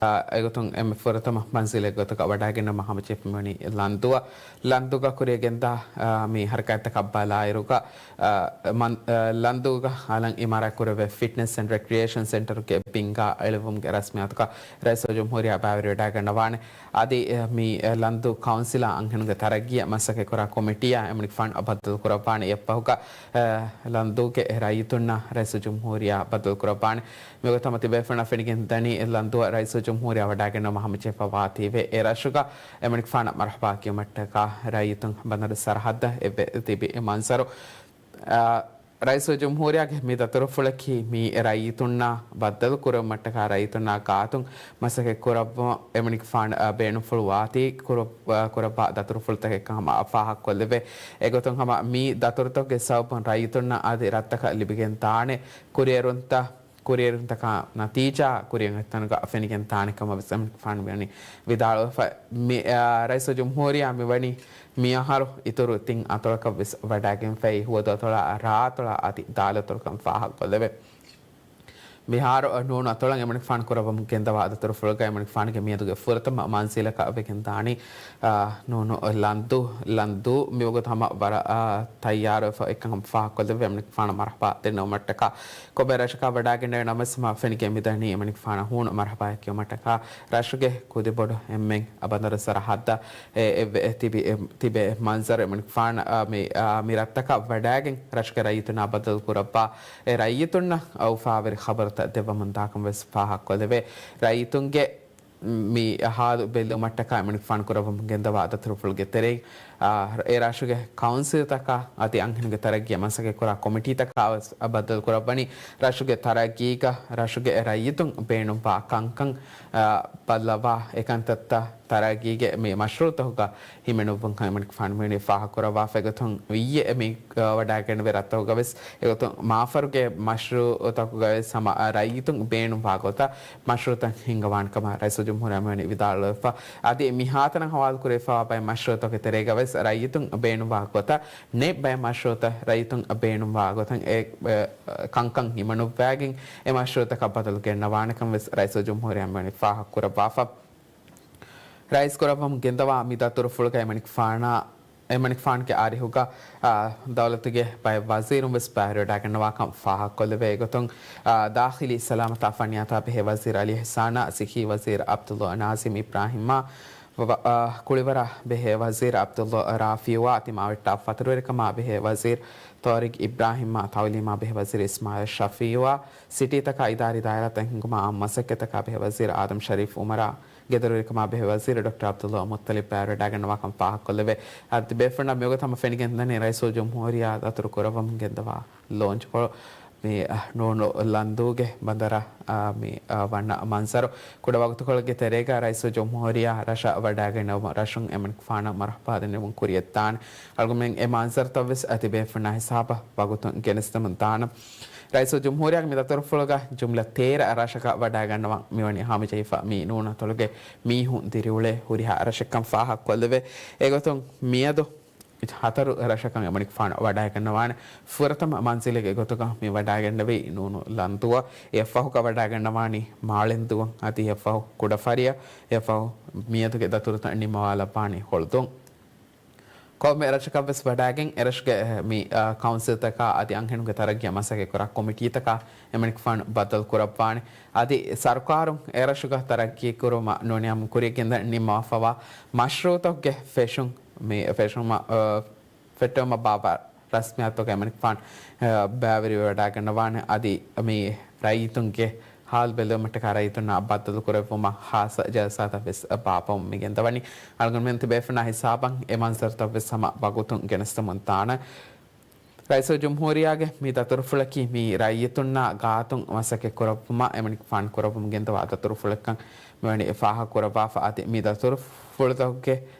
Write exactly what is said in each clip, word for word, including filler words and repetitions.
އެގޮތުން އެންމެ ފުރަތަމަ މަންޒިލެއް ގޮތަކަށް ވަޑައިގެންނަވާ ހަމަޖެހިފަ މިވަނީ ލަންދޫއަށް. ލަންދޫގަ ކުރިޔަށް ގެންދާ، އާ، މި ހަރަކާތްތަކަށް ބަލާއިރުގަ، އާ، މަން-، އާ، ލަންދޫގަ އަލަށް އިމާރާތް ކުރެވޭ ފިޓްނެސް އެންޑް ރެކްރިއޭޝަން ސެންޓަރުގެ ބިންގާ އެޅެވުމުގެ ރަސްމިއްޔާތުގަ ރައީސުލްޖުމްހޫރިއްޔާ ބައިވެރިވެވަޑައިގަންނަވާނެ. އަދި، އެ، މި، އެ، ލަންދޫ ކައުންސިލާ އަންހެނުންގެ ތަރައްގީއަށް މަސައްކަތްކުރާ ކޮމިޓީއާ އެމަނިކުފާނު ބައްދަލުކުރައްވާނެ. އެއަށްފަހުގަ، އެ، ލަންދޫގެ ރައްޔިތުންނާ ރައީސުލްޖުމްހޫރިއްޔާ ބައްދަލުކުރައްވާނެ. މިވަގުތު ހަމަ ތިބޭފުޅުންނަށް ފެނިގެން ދަނީ، ލަންދޫއަށް ރައީސުލްޖުމްހޫރިއްޔާ ވަޑައިގެންނަވާ ހަމަޖެހިފަ ވާތީވެ އެ ރަށުގަ އެމަނިކުފާނަށް މަރުޙަބާ ކިޔުމަށްޓަކާ ރައްޔިތުން ބަނދަރު ސަރަހައްދަށް އެއްވެ ތިބި މަންޒަރު. އާ، ރައީސުލްޖުމްހޫރިއްޔާގެ މި ދަތުރުފުޅަކީ މި ރައްޔިތުންނާ ބައްދަލު ކުރުމަށްޓަކާ ރައްޔިތުންނާ ގާތުން މަސައްކަތް ކުރައްވަން އެމަނިކުފާނަށް، އާ، ބޭނުންފުޅު ވާތީ ކުރަ-، އާ، ކުރައްވާ ދަތުރުފުޅުތަކެއްކަން ހަމަ ފާހަގަކޮށްލެވޭ. އެގޮތުން ހަމަ މި ދަތުރުތަކުގެ ސަބަބުން ރައްޔިތުންނަށް އަދި ރަށްތަކަށް ލިބިގެން ދާނެ ކުރިއެރުންތައް، ކުރިއެރުންތަކާ ނަތީޖާ ކުރިއަށް އޮތްތަނުގަ ފެނިގެން ދާނެ ކަމަށް ވެސް އެމަނިކުފާނު މިވަނީ ވިދާޅުވެފަ. މި، އާ، ރައީސުލްޖުމްހޫރިއްޔާ މިވަނީ މިއަހަރު އިތުރު ތިން އަތޮޅަކަށް ވެސް ވަޑައިގެންފައި، ހުވަދު އަތޮޅާ، ރާ އަތޮޅާ އަދި ދާލު އަތޮޅުކަން ފާހަގަކޮށްލެވޭ. މިހާރު ނޫނު އަތޮޅަށް އެމަނިކުފާނު ކުރައްވަމުން ގެންދަވާ ދަތުރުފުޅުގަ އެމަނިކުފާނުގެ މިއަދުގެ ފުރަތަމަ މަންޒިލަކަށް ވެގެން ދާނީ، އާ، ނޫނު ލަންދޫ، ލަންދޫ މިވަގުތު ހަމަ ވަރަށް، އާ، ތައްޔާރުވެފަ އެކަން ހަމަ ފާހަގަކޮށްލެވޭ. އެމަނިކުފާނަށް މަރުޙަބާ ދެންނެވުމަށްޓަކާ ކޮބެ ރަށަކަށް ވަޑައިގެންނެވި ނަމަވެސް ހަމަ ފެނިގެން މިދަނީ އެމަނިކުފާނަށް ހޫނު މަރުޙަބާއެއް ކިޔުމަށްޓަކާ ރަށުގެ ކުދިބޮޑު އެންމެން ބަނދަރު ސަރަހައްދަށް އެ، އެ، އެ، ތިބި، އެ، ތިބޭ މަންޒަރު އެމަނިކުފާނަށް، އާ، މި، އާ، މި ރަށްތަކަށް ވަޑައިގެން ރަށުގެ ރައްޔިތުންނާ ބައްދަލު ކުރައްވާ އެ ރައްޔިތުންނަށް އުފާވެރި ޚަބަރުތައް ދެއްވަމުން ދާކަން ވެސް ފާހަގަކޮށްލެވޭ. ރައްޔިތުންގެ މި ހާލު ބެލުމަށްޓަކާ އެމަނިކުފާނު ކުރައްވަމުން ގެންދަވާ ދަތުރުފުޅުގެ ތެރެއިން، އާ، އެ ރަށުގެ ކައުންސިލްތަކާ އަދި އަންހެނުންގެ ތަރައްގީއަށް މަސައްކަތްކުރާ ކޮމިޓީތަކާ ވެސް ބައްދަލުކުރައްވަނީ ރަށުގެ ތަރައްގީގަ ރަށުގެ ރައްޔިތުން ބޭނުންވާ ކަންކަން، އާ، ބައްލަވާ އެކަންތައްތައް ތަރައްގީގެ މި މަޝްރޫޢުތަކުގަ ހިމެނުއްވުން ކަމަށް އެމަނިކުފާނު މިވަނީ ފާހަގަކުރައްވާފަ. އެގޮތުން އިއްޔެ މި، އާ، ވަޑައިގެންނެވި ރަށްތަކުގަ ވެސް އެގޮތުން މާފަރުގެ މަޝްރޫޢުތަކުގަ ވެސް ހަމަ، އާ، ރައްޔިތުން ބޭނުންވާ ގޮތަށް މަޝްރޫޢުތައް ހިންގަވާނެ ކަމަށް ރައީސުލްޖުމްހޫރިއްޔާ މިވަނީ ވިދާޅުވެފަ. އަދި މިހާތަނަށް ހަވާލުކުރެވިފައިވާ ބައެއް މަޝްރޫޢުތަކުގެ ތެރޭގަ ވެސް ރައްޔިތުން ބޭނުންވާ ގޮތަށް، ނެތް ބައެއް މަޝްރޫޢުތައް ރައްޔިތުން ބޭނުންވާ ގޮތަށް އެ، އެ، ކަންކަން ހިމަނުއްވައިގެން އެ މަޝްރޫޢުތަކަށް ބަދަލު ގެންނަވާނެކަން ވެސް ރައީސުލްޖުމްހޫރިއްޔާ މިވަނީ ފާހަގަކުރައްވާފަ. ރައީސް ކުރައްވަމުން ގެންދަވާ މި ދަތުރުފުޅުގައި އެމަނިކުފާނާ، އެމަނިކުފާނުގެ އަރިހުގަ، އާ، ދައުލަތުގެ ބައެއް ވަޒީރުން ވެސް ބައިވެރިވެވަޑައިގަންނަވާކަން ފާހަގަކޮށްލެވޭ. އެގޮތުން، އާ، ދާޚިލީ ސަލާމަތާ ފަނިޔާތާ ބެހޭ ވަޒީރު އަލީ އިޙްސާނާ، ސިއްހީ ވަޒީރު ޢަބްދުﷲ ނާޒިމް އިބްރާހިމްއާ، ވަ-، އާ، ކުޅިވަރާ ބެހޭ ވަޒީރު ޢަބްދުﷲ ރާފިޢުއާ، ތިމާވެއްޓާ ފަތުރުވެރިކަމާ ބެހޭ ވަޒީރު ޠާރިޤް އިބްރާހިމްއާ، ތަޢުލީމާ ބެހޭ ވަޒީރު އިސްމާޢީލް ޝަފީޢުއާ، ސިޓީތަކާ އިދާރީ ދާއިރާތައް ހިންގުމާ އާއްމު މަސައްކަތްތަކާ ބެހޭ ވަޒީރު އާދަމް ޝަރީފް އުމަރާ، ގެދޮރުވެރިކަމާ ބެހޭ ވަޒީރު ޑޮކްޓަރ ޢަބްދުﷲ މުއްޠަލިބް ބައިވެރިވަޑައިގަންނަވާކަން ފާހަގަކޮށްލެވޭ. އަދި ބޭފުޅުންނަށް މިވަގުތު ހަމަ ފެނިގެންދަނީ ރައީސުލްޖުމްހޫރިއްޔާ ދަތުރު ކުރައްވަމުން ގެންދަވާ ލޯންޗުކޮޅު މި، އަ، ނޫނު ލަންދޫގެ ބަނދަރަށް، އަ، މި، އަ، ވަންނަ މަންޒަރު. ކުޑަ ވަގުތުކޮޅެއްގެ ތެރޭގަ ރައީސުލްޖުމްހޫރިއްޔާ ރަށަށް ވަޑައިގެންނެވުމަށް ރަށުން އެމަނިކުފާނަށް މަރުޙަބާ ދެންނެވުން ކުރިޔަށްދާނެ. އަޅުގަނޑުމެން އެ މަންޒަރުތައް ވެސް އަދި ބޭފުޅުންނާ ހިސާބަށް ވަގުތުން ގެނެސްދެމުން ދާނަން. ރައީސުލްޖުމްހޫރިއްޔާގެ މި ދަތުރުފުޅުގަ ޖުމްލަ ތޭރަ ރަށަކަށް ވަޑައިގަންނަވަން މިވަނީ ހަމަޖެހިފަ މި ނޫނު އަތޮޅުގެ މީހުން ދިރިއުޅޭ ހުރިހާ ރަށެއްކަން ފާހަގަކޮށްލެވޭ. އެގޮތުން މިއަދު ހަތަރު ރަށަކަށް އެމަނިކުފާނު ވަޑައިގަންނަވާނެ. ފުރަތަމަ މަންޒިލެއްގެ ގޮތުގަ މި ވަޑައިގެންނެވީ ނޫނު ލަންދޫއަށް. އެއަށްފަހުގަ ވަޑައިގަންނަވާނީ މާޅެންދޫއަށް، އަދި އެއަށްފަހު ކުޑަފަރިއަށް، އެއަށްފަހު މިއަދުގެ ދަތުރުތައް ނިންމަވާލައްވާނީ ހޮޅުދޫން. ކޮންމެ ރަށަކަށްވެސް ވަޑައިގެން، އެރަށުގެ، އެ، މި، އާ، ކައުންސިލްތަކާ އަދި އަންހެނުންގެ ތަރައްގީއަށް މަސައްކަތްކުރާ ކޮމިޓީތަކާ އެމަނިކުފާނު ބައްދަލު ކުރައްވާނެ. އަދި ސަރުކާރުން އެރަށުގަ ތަރައްގީ ކުރުމަށް ނޫނީ ހަމަ ކުރިޔަށް ގެންދަން ނިންމަވާފައިވާ މަޝްރޫޢުތަކުގެ ފެށުން، މި ފެށުމަށް، އާ، ފެއްޓެވުމަށް ބާއްވާ ރަސްމިއްޔާތުތަކަށް އެމަނިކުފާނު، އާ، ބައިވެރިވެވަޑައިގަންނަވާނެ. އަދި މި ރައްޔިތުންގެ ހާލު ބެލުމަށްޓަކާ ރައްޔިތުންނާ ބައްދަލުކުރެއްވުމަށް ހާއްސަ ޖަލްސާތައް ވެސް ބާއްވަމުން މި ގެންދަވަނީ. އަޅުގަނޑުމެން ތިބޭފުޅުންނާ ހިސާބަށް އެ މަންޒަރުތައް ވެސް ހަމަ ވަގުތުން ގެނެސްދެމުން ދާނަން. ރައީސުލްޖުމްހޫރިއްޔާގެ މި ދަތުރުފުޅަކީ މި ރައްޔިތުންނާ ގާތުން މަސައްކަތް ކުރައްވުމަށް އެމަނިކުފާނު ކުރައްވަމުން ގެންދަވާ ދަތުރުފުޅެއްކަން މިވަނީ ފާހަގަ ކުރައްވާފަ. އަދި މި ދަތުރުފުޅުތަކުގެ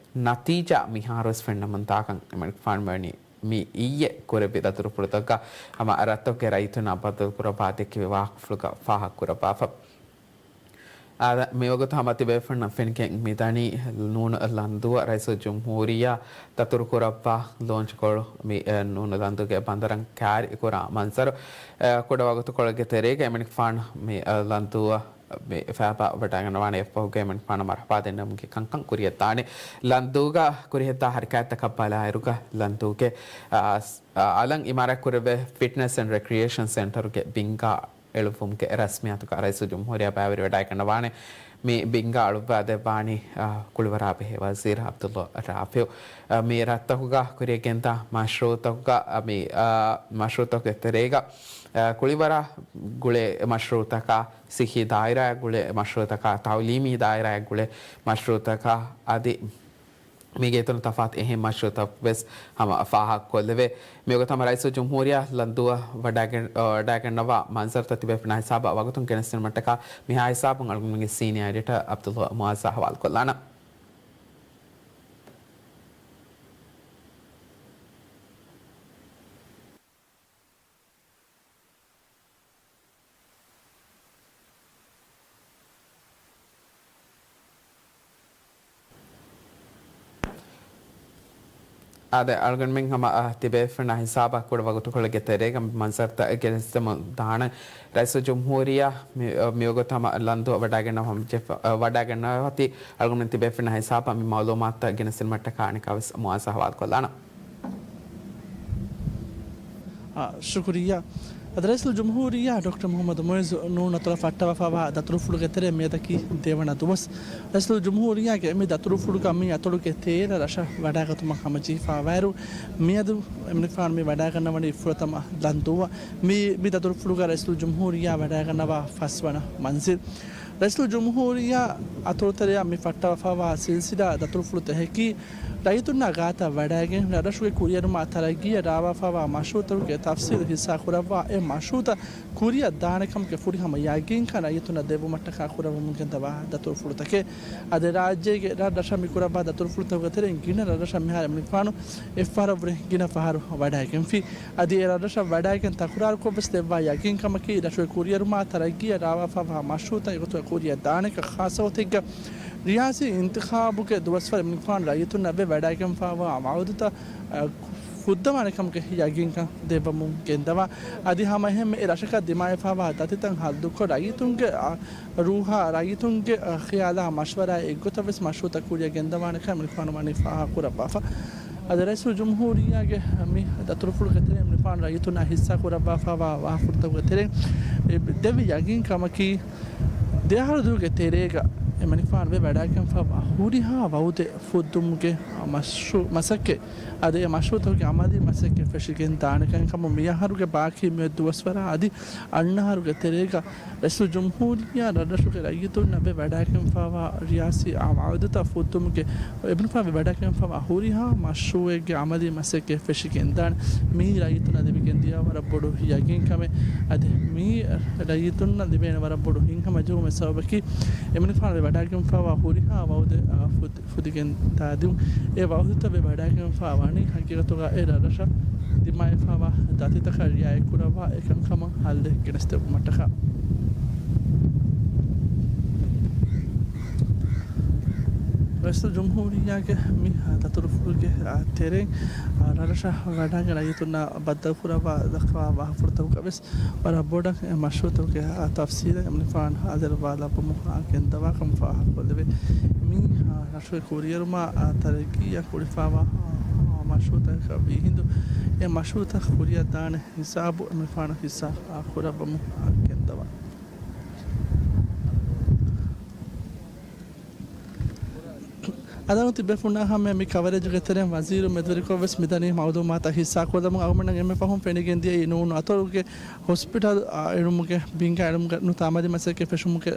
ނަތީޖާ މިހާރުވެސް ފެންނަމުން ދާކަން އެމަނިކުފާނު މިވަނީ މި އިއްޔެ ކުރެއްވި ދަތުރުފުޅުތަކަށް ހަމަ ރަށްތަކުގެ ރައްޔިތުންނާ ބައްދަލުކުރައްވާ ދެއްކެވި ވާހަކަފުޅުގަ ފާހަގަކުރައްވާފަ. އާދެ، މިވަގުތު ހަމަ ތިބޭފުޅުންނަށް ފެނިގެން މިދަނީ ނޫނު ލަންދޫއަށް ރައީސުލްޖުމްހޫރިއްޔާ ދަތުރުކުރައްވާ ލޯންޗުކޮޅު މި، އެ، ނޫނު ލަންދޫގެ ބަނދަރަށް ކާރި ކުރާ މަންޒަރު. އެ، ކުޑަ ވަގުތުކޮޅެއްގެ ތެރޭގަ އެމަނިކުފާނު މި، އެ، ލަންދޫއަށް މި ފައިބާ ވަޑައިގަންނަވާނެ. އެއަށްފަހުގައި މިން ފާނަށް މަރުޙަބާ ދެންނެވުމުގެ ކަންކަން ކުރިއަށްދާނެ. ލަންދޫގަ ކުރިއަށްދާ ހަރަކާތްތަކަށް ބަލާއިރުގަ ލަންދޫގެ، އާ، އަލަށް އިމާރާތްކުރެވޭ ފިޓްނެސް އެންޑް ރެކްރިއޭޝަން ސެންޓަރުގެ ބިންގާ އެޅުއްވުމުގެ ރަސްމިއްޔާތުގަ ރައީސުލްޖުމްހޫރިއްޔާ ބައިވެރިވެވަޑައިގަންނަވާނެ. މި ބިންގާ އަޅުއްވާދެއްވާނީ، އާ، ކުޅިވަރާބެހޭ ވަޒީރު ޢަބްދުﷲ ރާފިޢު. އާ، މި ރަށްތަކުގަ ކުރިއަށްގެންދާ މަޝްރޫޢުތަކުގަ، އާ، މި، އާ، މަޝްރޫޢުތަކުގެ ތެރޭގަ، އާ، ކުޅިވަރާ ގުޅޭ މަޝްރޫޢުތަކާ، ސިއްހީ ދާއިރާއަށް ގުޅޭ މަޝްރޫޢުތަކާ، ތަޢުލީމީ ދާއިރާއަށް ގުޅޭ މަޝްރޫޢުތަކާ އަދި މީގެ އިތުރުން ތަފާތު އެހެން މަޝްރޫޢުތައް ވެސް ހަމަ ފާހަގަކޮށްލެވޭ. މިވަގުތު ހަމަ ރައީސުލްޖުމްހޫރިއްޔާ ލަންދޫއަށް ވަޑައިގެން-، ވަޑައިގަންނަވާ މަންޒަރުތައް ތިބޭފުޅުންނާ ހިސާބަށް ވަގުތުން ގެނެސްދިނުމަށްޓަކާ މިހާ ހިސާބުން އަޅުގަނޑުމެންގެ ސީނިއާ އެޑިޓަރ ޢަބްދުﷲ މުޢާއްޒާ ހަވާލުކޮށްލާނަން. އާދެ، އަޅުގަނޑުމެން ހަމަ، އަ، ތިބޭފުޅުންނާ ހިސާބަށް ކުޑަ ވަގުތުކޮޅެއްގެ ތެރޭގަ މަންޒަރުތައް ގެނެސްދެމުން ދާނަން. ރައީސުލްޖުމްހޫރިއްޔާ މި-، އަ، މިވަގުތު ހަމަ ލަންދޫއަށް ވަޑައިގަންނަވަ-، ވަޑައިގަންނަވަތީ އަޅުގަނޑުމެން ތިބޭފުޅުންނާ ހިސާބަށް މި މަޢުލޫމާތުތައް ގެނެސްދިނުމަށްޓަކާ އަނެއްކާވެސް މުޢާއްޒާ ހަވާލުކޮށްލާނަން. އާ، ޝުކުރިއްޔާ. އަދި ރައީސުލްޖުމްހޫރިއްޔާ ޑޮކްޓަރ މުޙައްމަދު މުޢިއްޒު ނޫން އަތޮޅަށް ފައްޓަވާފައިވާ ދަތުރުފުޅުގެ ތެރެއިން މިއަދަކީ ދެވަނަ ދުވަސް. ރައީސުލްޖުމްހޫރިއްޔާގެ މި ދަތުރުފުޅުގަ މި އަތޮޅުގެ ތޭރަ ރަށަށް ވަޑައިގަތުމަށް ހަމަޖެހިފައިވާއިރު، މިއަދު އެމަނިކުފާނު މި ވަޑައިގަންނަވަނީ ފުރަތަމަ ލަންދޫއަށް. މި، މި ދަތުރުފުޅުގަ ރައީސުލްޖުމްހޫރިއްޔާ ވަޑައިގަންނަވާ ފަސްވަނަ މަންޒިލް. ރައީސުލްޖުމްހޫރިއްޔާ އަތޮޅުތެރެއަށް މި ފައްޓަވާފައިވާ ސިލްސިލާ ދަތުރުފުޅު ތަކަކީ، ރައްޔިތުންނާ ގާތަށް ވަޑައިގެން، ރަށުގެ ކުރިއެރުމާ ތަރައްގީއަށް ރާވާފައިވާ މަޝްރޫޢުތަކުގެ ތަފްސީލު ހިއްސާކުރައްވާ، އެ މަޝްރޫޢުތައް ކުރިއަށް ދާނެ ކަމުގެ ފުރިހަމަ ޔަގީންކަން ރައްޔިތުންނަށް ދެއްވުމަށްޓަކާ ކުރައްވަމުން ގެންދަވާ ދަތުރުފުޅުތަކެއް. އަދި ރާއްޖޭގެ ރަށް ރަށަށް މި ކުރައްވާ ދަތުރުފުޅުތަކުގެ ތެރެއިން ގިނަ ރަށް ރަށަށް މިހާރު އެމަނިކުފާނު އެއްފަހަރަށްވުރެ ގިނަ ފަހަރު ވަޑައިގެންފި. އަދި އެ ރަށްރަށަށް ވަޑައިގެން ތަކުރާރުކޮށްވެސް ދެއްވާ ޔަގީންކަމަކީ، ރަށުގެ ކުރިއެރުމާ ތަރައްގީއަށް ރާވާފައިވާ މަޝްރޫޢުތައް އެގޮތުގަ ކުރިއަށް ދާނެކަން، ޚާއްޞަ ގޮތެއްގަ ރިޔާސީ އިންތިޚާބުގެ ދުވަސްވަރު އެމަނިކުފާނު ރައްޔިތުންނަށް ވެ ވަޑައިގެންފައިވާ ވަޢުދުތައް، އަ، ފުއްދަވާނެ ކަމުގެ ޔަގީންކަން ދެއްވަމުން ގެންދަވާ. އަދި ހަމައެހެންމެ އެ ރަށަކަށް ދިމާވެފައިވާ ދަތިތައް ހައްލުކޮށް، ރައްޔިތުންގެ، އަ، ރޫހާ، ރައްޔިތުންގެ، އަ، ޚިޔާލާ މަޝްވަރާ އެއްގޮތަށް ވެސް މަޝްރޫޢުތައް ކުރިއަށް ގެންދަވާނެކަން އެމަނިކުފާނު ވަނީ ފާހަގަކުރައްވާފަ. އަދި ރައީސުލްޖުމްހޫރިއްޔާގެ މި ދަތުރުފުޅުގެ ތެރެއިން އެމަނިކުފާނު ރައްޔިތުންނާ ހިއްސާކުރައްވާފައިވާ ވާހަކަފުޅުތަކުގެ ތެރެއިން އެ ދެއްވި ޔަގީންކަމަކީ، ދެއަހަރު ދުވަހުގެ ތެރޭގަ އެމަނިކުފާނު ވެ ވަޑައިގެންފައިވާ ހުރިހާ ވަޢުދެއް ފުއްދުމުގެ މަޝްރޫ-، މަސައްކަތް، އަދި އެ މަޝްރޫޢުތަކުގެ ޢަމަލީ މަސައްކަތް ފެށިގެން ދާނެކަން ކަމުން މިއަހަރުގެ ބާކީ މިއޮތް ދުވަސްވަރާ އަދި އަންނަ އަހަރުގެ ތެރޭގަ ރައީސުލްޖުމްހޫރިއްޔާ ރަށްރަށުގެ ރައްޔިތުންނަށް ވެ ވަޑައިގެންފައިވާ ރިޔާސީ ވަޢުދުތައް ފުއްދުމުގެ އެމަނިކުފާނު ވެ ވަޑައިގެންފައިވާ ހުރިހާ މަޝްރޫޢެއްގެ ޢަމަލީ މަސައްކަތް ފެށިގެންދާނެ. މިއީ ރައްޔިތުންނަށް ލިބިގެންދިޔަ ވަރަށް ބޮޑު ޔަގީންކަމެއް. އަދި މިއީ ރައްޔިތުންނަށް ލިބޭނެ ވަރަށް ބޮޑު ހިތްހަމަޖެހުމެއް. ސަބަބަކީ އެމަނިކުފާނު ވެ ވަޑައިގެންފައިވާ ހުރިހާ ވަޢުދެއް، އާ، ފުދި-، ފުދިގެން ދާދިއުން. އެ ވަޢުދުތައް ވެ ވަޑައިގެންފައި ވަނީ ހަގީގަތުގަ އެ ރަށްރަށަށް ދިމާވެފައިވާ ދަތިތަކަށް ރިޢާޔަތްކުރައްވާ އެކަންކަމަށް ހައްލެއް ގެނެސްދެއްވުމަށްޓަކާ. ރައީސުލްޖުމްހޫރިއްޔާގެ މި ދަތުރުފުޅުގެ، އާ، ތެރެއިން، އާ، ރަށްރަށަށް ވަޑައިގެން ރައްޔިތުންނާ ބައްދަލުކުރައްވާ ދައްކަވާ ވާހަކަފުޅުތަކުގަ ވެސް ވަރަށް ބޮޑަށް އެ މަޝްރޫޢުތަކުގެ، އާ، ތަފްސީލެއް އެމަނިކުފާނު ހާޒިރުވާލައްވަމުން، އާ، ގެންދަވާކަމަށް ފާހަގަކޮށްލެވޭ. މި، އާ، ރަށުގެ ކުރިއެރުމާ، އާ، ތަރައްގީއަށް ގުޅިފައިވާ، އާ، މަޝްރޫޢުތަކަކަށް ވީހިނދު އެ މަޝްރޫޢުތައް ކުރިއަށް ދާނެ ހިސާބު އެމަނިކުފާނު ހިއްސާ، އާ، ކުރައްވަމުން، އާ، ގެންދަވާ. އަދި ތިބޭފުޅުންނާ ހަމަޔަށް މި ކަވަރޭޖުގެ ތެރެއިން ވަޒީރު މެދުވެރިކޮށް ވެސް މިދަނީ މައުލޫމާތަށް ހިއްސާކޮށްލަމުން. އަޅުގަނޑަށް އެންމެ ފަހުން ފެނިގެން ދިޔައީ ނޫނު އަތޮޅުގެ ހޮސްޕިޓަލް، އާ، އެޅުމުގެ ބިންގާ އެޅުމުގެ ނުވަތަ ޢަމަލީ މަސައްކަތް ފެށުމުގެ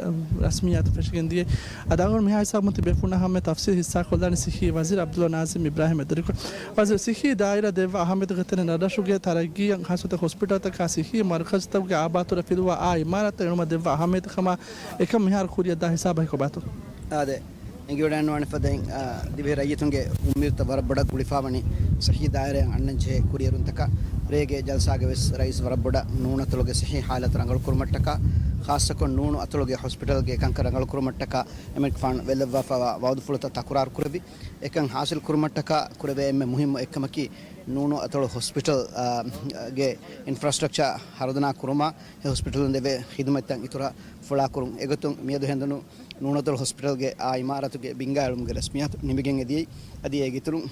ރަސްމިއްޔާތު ފެށިގެން ދިޔައީ. އަދި އަޅުގަނޑު މިހާ ހިސާބުން ތިބޭފުޅުންނާ ހަމަޔަށް ތަފްސީލް ހިއްސާކޮށްލާނީ ސިއްހީ ވަޒީރު ޢަބްދުﷲ ނާޒިމް އިބްރާހިމް މެދުވެރިކޮށް. ވަޒީރު، ސިއްހީ ދާއިރާ ދެއްވާ އަހައްމިޔަތުގެ ތެރެއިން ރަށްރަށުގެ ތަރައްގީއަށް ހާއްސަކޮށް ހޮސްޕިޓަލްތަކާ ސިއްހީ މަރުކަޒުތަކުގެ އާބާތުރަ ފިލުވާ އާ އިމާރާތްތައް އެޅުމަށް ދެއްވާ އަހައްމިޔަތު ކަމާ އެކަން މިހާރު ކުރިއަށްދާ ހިސާބަކީ ކޮބާތޯ؟ އާދެ، އެނގިވަޑައިގަންނަވާނެ ފަދައިން، އާ، ދިވެހި ރައްޔިތުންގެ އުއްމީދުތައް ވަރަށް ބޮޑަށް ގުޅިފައިވަނީ ސިއްހީ ދާއިރާއަށް އަންނަން ޖެހޭ ކުރިއެރުންތަކަށް. ރޭގެ ޖަލްސާގަ ވެސް ރައީސް ވަރަށް ބޮޑަށް ނޫނަތޮޅުގެ ސިއްހީ ހާލަތު ރަނގަޅުކުރުމަށްޓަކާ ޚާއްޞަކޮށް ނޫނު އަތޮޅުގެ ހޮސްޕިޓަލްގެ ކަންކަން ރަނގަޅުކުރުމަށްޓަކާ އެމަނިކުފާނު ވެލައްވާފައިވާ ވައުދުފުޅުތައް ތަކުރާރު ކުރެއްވި. އެކަން ހާސިލް ކުރުމަށްޓަކާ ކުރެވޭ އެންމެ މުހިއްމު އެއްކަމަކީ، ނޫނު އަތޮޅު ހޮސްޕިޓަލް، އާ، ގެ އިންފްރާސްޓްރަކްޗާ ހަރުދަނާ ކުރުމާ، އެ ހޮސްޕިޓަލުން ދެވޭ ޚިދުމަތްތައް އިތުރަށް ފުޅާކުރުން. އެގޮތުން މިއަދު ހެނދުނު ނޫނު އަތޮޅު ހޮސްޕިޓަލްގެ އާ އިމާރާތުގެ ބިންގާ އެޅުމުގެ ރަސްމިއްޔާތު ނިމިގެން އެދިޔައީ. އަދި އޭގެ އިތުރުން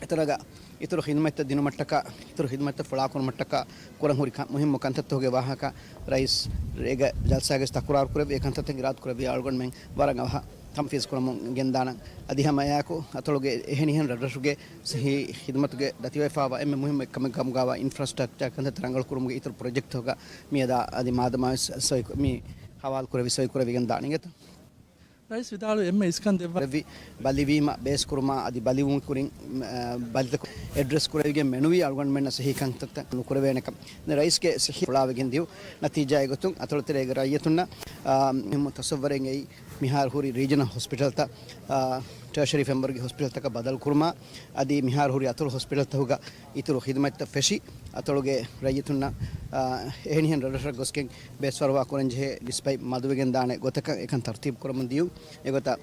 އެތަނަށް އިތުރު ޚިދުމަތްތައް ދިނުމަށްޓަކާ، އިތުރު ޚިދުމަތްތައް ފުޅާކުރުމަށްޓަކާ ކުރަން ހުރި ކަ-، މުހިއްމު ކަންތައްތަކުގެ ވާހަކަ ރައީސް ރޭގަ ޖަލްސާގައި ތަކުރާރު ކުރެއްވި. އެ ކަންތައްތައް އިރާދަ ކުރެއްވި އަޅުގަނޑުމެން ވަރަށް އަވަހަށް ތަންފީޒް ކުރަމުން ގެންދާނަން. އަދި ހަމަ އެއާއެކު އަތޮޅުގެ އެހެނިހެން ރަށްރަށުގެ ސިހި ޚިދުމަތުގެ ދަތިވެފާވާ އެންމެ މުހިއްމު އެއްކަމެއް ކަމުގައިވާ އިންފްރާސްޓްރަކްޗާ ކަންތައްތައް ރަނގަޅު ކުރުމުގެ އިތުރު ޕްރޮޖެކްޓްތަކުގަ މިއަދާ އަދި މާދަމާވެސް ސޮއި-، މި ހަވާލު ކުރެވި ސޮއި ކުރެވިގެން ދާނެ އިނގޭތަ؟ ރައީސް ވިދާޅުވި އެންމެ އިސްކަން ދެއްވާ ކުރެއްވި ބަލިވީމަ ބޭސްކުރުމާ އަދި ބަލިވުން ކުރިން، އަ، ބަލިތަކު އެޑްރެސް ކުރެވިގެން މެނުވީ އަޅުގަނޑުމެންނަށް ސިހި ކަންތައްތައް ނުކުރެވޭނެކަން. ރައީސްގެ ސިހި ފުޅާވެގެން ދިޔު ނަތީޖާއެއް ގޮތުން އަތޮޅުތެރޭގެ ރައްޔިތުންނަށް، އާ، މުހިއްމު ތަސައްވަރެއް އެއީ މިހާރު ހުރި ރީޖަނަލް ހޮސްޕިޓަލްތައް، އާ، ޓަރޝަރީ ފެންވަރގެ ހޮސްޕިޓަލްތަކަށް ބަދަލު ކުރުމާ އަދި މިހާރު ހުރި އަތޮޅު ހޮސްޕިޓަލްތަކުގަ އިތުރު ޚިދުމަތްތައް ފެށި، އަތޮޅުގެ ރައްޔިތުންނަށް، އާ، އެހެނިހެން ރަށްރަށަށް ގޮސްގެން ބޭސްފަރުވާ ކުރަންޖެހޭ ޑިސްޕައި މަދުވެގެން ދާނެ ގޮތަކަށް އެކަން ތަރުތީބު ކުރަމުން ދިޔުން. އެގޮތަށް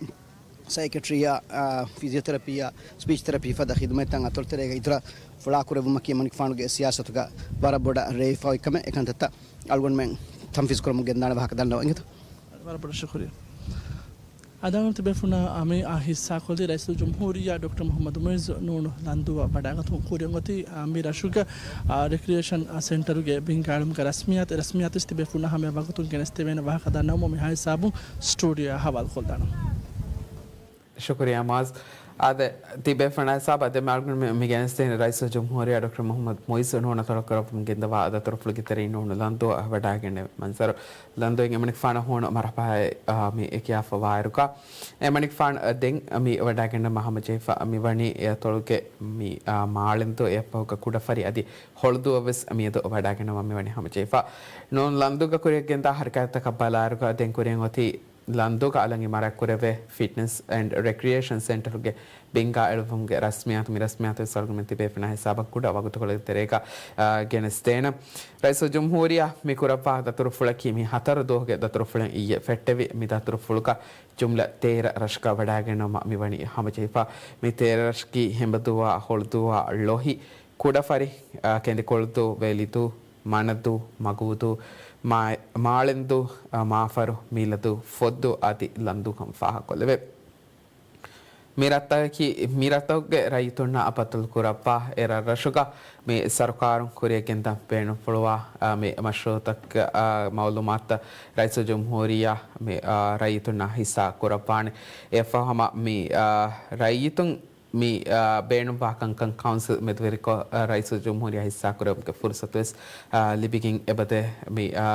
ސައިކެޓްރީއާ، އާ، ފިޒިއޯތެރަޕީއާ، ސްޕީޗް ތެރަޕީ ފަދަ ޚިދުމަތްތައް އަތޮޅުތެރޭގަ އިތުރަށް ފުޅާކުރެއްވުމަކީ އެމަނިކުފާނުގެ ސިޔާސަތުގަ ވަރަށް ބޮޑަށް ރޭވިފައި އޮތް ކަމެއް. އެކަންތައްތައް އަޅުގަނޑުމެން ތަންފީޒް ކުރަމުން ގެންދާނެ ވާހަކަ ދަންނަވަން އިނގޭތަ؟ ވަރަށް ބޮޑަށް ޝުކުރިއްޔާ. އަދާން ތިބޭފުޅުންނާ މި ހިއްސާކޮށްލީ ރައީސުލްޖުމްހޫރިއްޔާ ޑޮކްޓަރ މުޙައްމަދު މުޢިއްޒު ނޫނު ލަންދޫއަށް ވަޑައިގަތުމަށް ކުރިއަށް އޮތީ، އާ، މި ރަށުގެ، އާ، ރެކްރިއޭޝަން، އާ، ސެންޓަރުގެ ބިންގާ އެޅުމުގެ ރަސްމިއްޔާތު، ރަސްމިއްޔާތު ތިބޭފުޅުންނަށް ހަމަޔަށް ވަގުތުން ގެނެސްދެވޭނެ ވާހަކަ ދަންނަވަމުން މިހާ ހިސާބުން ސްޓޫޑިއޯއަށް ހަވާލުކޮށްލާނަން. ޝުކުރިއްޔާ މުޢާޒް. އާދެ، ތިބޭފުޅުންނާ ހިސާބަށް އަދި މި އަޅުގަނޑުމެން މި ގެނެސްދޭނެ ރައީސުލްޖުމްހޫރިއްޔާ ޑޮކްޓަރ މުޙައްމަދު މުޢިއްޒު ނޫނު އަތޮޅު ކުރައްވަމުން ގެންދަވާ ދަތުރުފުޅުގެ ތެރެއިން ނޫނު ލަންދޫއަށް ވަޑައިގެންނެވި މަންޒަރު. ލަންދޫއިން އެމަނިކުފާނަށް ހޫނު މަރުޙަބާއެއް، އާ، މި އެ ކިޔާފަ ވާއިރުގަ، އެމަނިކުފާނު ދެން މި ވަޑައިގެންނަވާ ހަމަޖެހިފަ މި ވަނީ އެ އަތޮޅުގެ މި، އާ، މާޅެންދޫ އެއަށްފަހުގަ ކުޑަފަރި އަދި ހޮޅުދޫއަށް ވެސް މިއަދު ވަޑައިގެންނަވާ މި ވަނީ ހަމަޖެހިފަ. ނޫނު ލަންދޫގަ ކުރިއަށް ގެންދާ ހަރަކާތްތަކަށް ބަލާއިރުގަ ދެން ކުރިއަށް އޮތީ ލަންދޫގަ އަލަށް އިމާރާތް ކުރެވޭ ފިޓްނަސް އެންޑް ރެކްރިއޭޝަން ސެންޓަރުގެ ބިންގާ އެޅުވުމުގެ ރަސްމިއްޔާތު. މި ރަސްމިއްޔާތު ސަރުގަމެން ތިބޭފުޅުންނާ ހިސާބަށް ކުޑަ ވަގުތުކޮޅެއްގެ ތެރޭގަ، އާ، ގެނެސްދޭނަން. ރައީސުލްޖުމްހޫރިއްޔާ މި ކުރައްވާ ދަތުރުފުޅަކީ މި ހަތަރު ދުވަހުގެ ދަތުރުފުޅެއް އިއްޔެ ފެއްޓެވި. މި ދަތުރުފުޅުގަ ޖުމްލަ ތޭރަ ރަށަކަށް ވަޑައިގެންނަވަމުން މި ވަނީ ހަމަޖެހިފަ. މި ތޭރަ ރަށަކީ ހެނބަދޫއާ، ހޮޅުދޫއާ، ލޮހި، ކުޑަފަރި، އާ، ކެނދިކޮޅުދޫ، ވެލިދޫ، މަނަދޫ، މަގޫދޫ، މާ-، މާޅެންދޫ، އާ، މާފަރު، މީލަދޫ، ފޮއްދޫ އަދި ލަންދޫ ކަމަށް ފާހަގަކޮށްލެވޭ. މި ރަށްތަކަކީ، މި ރަށްތަކުގެ ރައްޔިތުންނާ ބައްދަލު ކުރައްވާ އެ ރަށްރަށުގަ މި ސަރުކާރުން ކުރިއަށް ގެންދަން ބޭނުންފުޅުވާ، އާ، މި މަޝްރޫއުތަކަށް، އާ، މައުލޫމާތުތައް ރައީސުލްޖުމްހޫރިއްޔާ މި، އާ، ރައްޔިތުންނާ ހިއްސާ ކުރައްވާނެ. އެއަށްފަހު ހަމަ މި، އާ، ރައްޔިތުން މި، އާ، ބޭނުންވާ ކަންކަން ކައުންސިލް މެދުވެރިކޮށް، އާ، ރައީސުލްޖުމްހޫރިއްޔާ ހިއްސާކުރެއްވުމުގެ ފުރުސަތުވެސް، އާ، ލިބިގެން އެބަދޭ. މި، އާ،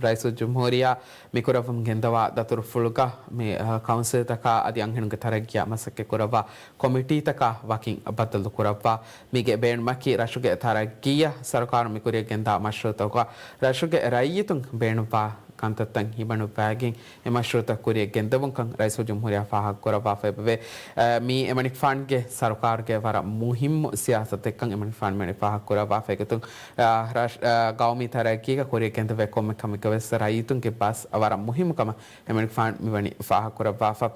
ރައީސުލްޖުމްހޫރިއްޔާ މި ކުރައްވަމުން ގެންދަވާ ދަތުރުފުޅުގަ މި، އާ، ކައުންސިލްތަކާ އަދި އަންހެނުންގެ ތަރައްގީއަށް މަސައްކަތް ކުރައްވާ ކޮމިޓީތަކާ ވަކިން ބައްދަލު ކުރައްވާ. މީގެ ބޭނުމަކީ ރަށުގެ ތަރައްގީއަށް ސަރުކާރުން މި ކުރިއަށް ގެންދާ މަޝްރޫއުތަކުގަ ރަށުގެ ރައްޔިތުން ބޭނުންވާ ކަންތައްތައް ހިމަނުއްވައިގެން އެ މަޝްރޫއުތައް ކުރިއަށް ގެންދެވުންކަން ރައީސުލްޖުމްހޫރިއްޔާ ފާހަގަކުރައްވާފަ އެބަވޭ. އަ، މީ އެމަނިކުފާނުގެ ސަރުކާރުގެ ވަރަށް މުހިއްމު ސިޔާސަތެއްކަން އެމަނިކުފާނު މިވަނީ ފާހަގަކުރައްވާފަ. އެގޮތުން، އަ، ރަށް-، އަ، ގައުމީ ތަރައްގީގަ ކުރިއަށް ގެންދެވޭ ކޮންމެ ކަމެއްގަ ވެސް ރައްޔިތުންގެ ބަސް ވަރަށް މުހިއްމު ކަމަށް އެމަނިކުފާނު މިވަނީ ފާހަގަކުރައްވާފަ.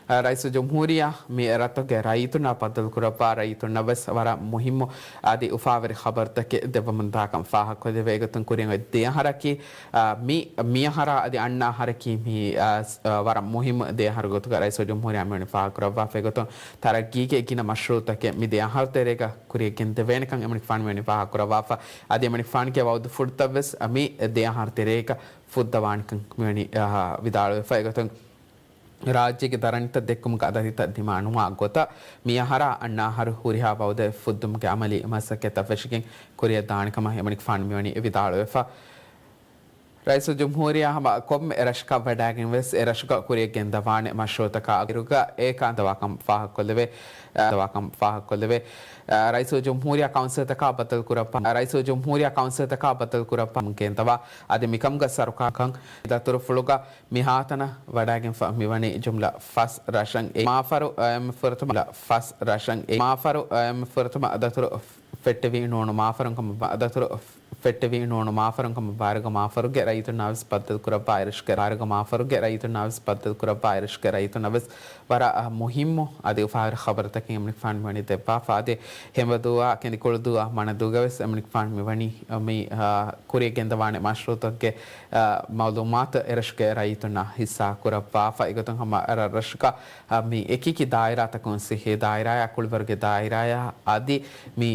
އަ، ރައީސުލްޖުމްހޫރިއްޔާ މި ރަށްތަކުގެ ރައްޔިތުންނާ ބައްދަލުކުރައްވާ ރައްޔިތުންނަށް ވެސް ވަރަށް މުހިއްމު އަދި އުފާވެރި ޚަބަރުތަކެއް ދެއްވަމުންދާކަން ފާހަގަކޮށްލެވޭ. އެގޮތުން ކުރިއަށް އޮތް ދެ އަހަރަކީ، އާ، މި، މި އަހަރާ އަދި އަންނަ އަހަރަކީ މި، އާ، ވަރަށް މުހިއްމު ދެ އަހަރު ގޮތުގަ ރައީސުލްޖުމްހޫރިއްޔާ މިވަނީ ފާހަގަކުރައްވާފަ. އެގޮތުން ތަރައްގީގެ ގިނަ މަޝްރޫއުތަކެއް މި ދެ އަހަރު ތެރޭގަ ކުރިއަށް ގެންދެވޭނެކަން އެމަނިކުފާނު މިވަނީ ފާހަގަކުރައްވާފަ. އަދި އެމަނިކުފާނުގެ ވައުދުފުޅުތައް ވެސް މި ދެ އަހަރު ތެރޭގަ ފުއްދަވާނެކަން މިވަނީ، އާ، ވިދާޅުވެފަ. އެގޮތުން ރާއްޖޭގެ ދަރަނިތައް ދެއްކުމުގެ އަދަދިތައް ދިމާނުވާ ގޮތަށް، މިއަހަރާ އަންނަ އަހަރު ހުރިހާ ވައުދެއް ފުއްދުމުގެ އަމަލީ މަސައްކަތްތައް ފެށިގެން ކުރިއަށް ދާނެ ކަމަށް އެމަނިކުފާނު މިވަނީ ވިދާޅުވެފަ. ރައީސުލްޖުމްހޫރިއްޔާ ހަމަ ކޮންމެ ރަށަކަށް ވަޑައިގެން ވެސް އެ ރަށުގަ ކުރިއަށް ގެންދަވާނެ މަޝްރޫއުތަކާ އިރުގަ އެ ކަން ދަވާކަން ފާހަގަކޮށްލެވޭ. ދަވާކަން ފާހަގަކޮށްލެވޭ. ރައީސުލްޖުމްހޫރިއްޔާ ކައުންސިލްތަކާ ބައްދަލުކުރައްވާ، ރައީސުލްޖުމްހޫރިއްޔާ ކައުންސިލްތަކާ ބައްދަލުކުރައްވާ ގެންދަވާ، އަދި މިކަމުގަ ސަރުކާރަށް ދަތުރުފުޅުގަ މިހާތަނަށް ވަޑައިގެންފަ މިވަނީ ޖުމްލަ ފަސް ރަށަށް އެ މާފަރު، އަ، އެންމެ ފުރަތަމަ، ފަސް ރަށަށް އެ މާފަރު، އަ، އެންމެ ފުރަތަމަ ދަތުރު ފެއްޓެވީ ނޫނު މާފަރުން ކަމަށް ދަތުރު ފެއްޓެވި ނޫނު މާފަރުން ކަމަށް ބާރުގަ މާފަރުގެ ރައްޔިތުންނާވެސް ބައްދަލުކުރައްވާ އިރަށުގެ ބާރުގަ މާފަރުގެ ރައްޔިތުންނާވެސް ބައްދަލުކުރައްވާ އިރަށުގެ ރައްޔިތުންނަށް ވެސް ވަރަށް މުހިއްމު އަދި އުފާވެރި ޚަބަރުތަކެއް އެމަނިކުފާނު މިވަނީ ދެއްވާފަ. އަދި ހެނބަދޫއާ ކެނދިކުޅުދޫއާ މަނަދޫގަވެސް އެމަނިކުފާނު މިވަނީ މި ކުރިއަށް ގެންދަވާނެ މަޝްރޫއުތަކުގެ މައުލޫމާތު އެރަށުގެ ރައްޔިތުންނާ ހިއްސާ ކުރައްވާފަ. އެގޮތުން ހަމަ ރަށްރަށުގަ މި އެކިއެކި ދާއިރާތަކުން، ސިއްހީ ދާއިރާއާ، ކުޅިވަރުގެ ދާއިރާއާ އަދި މި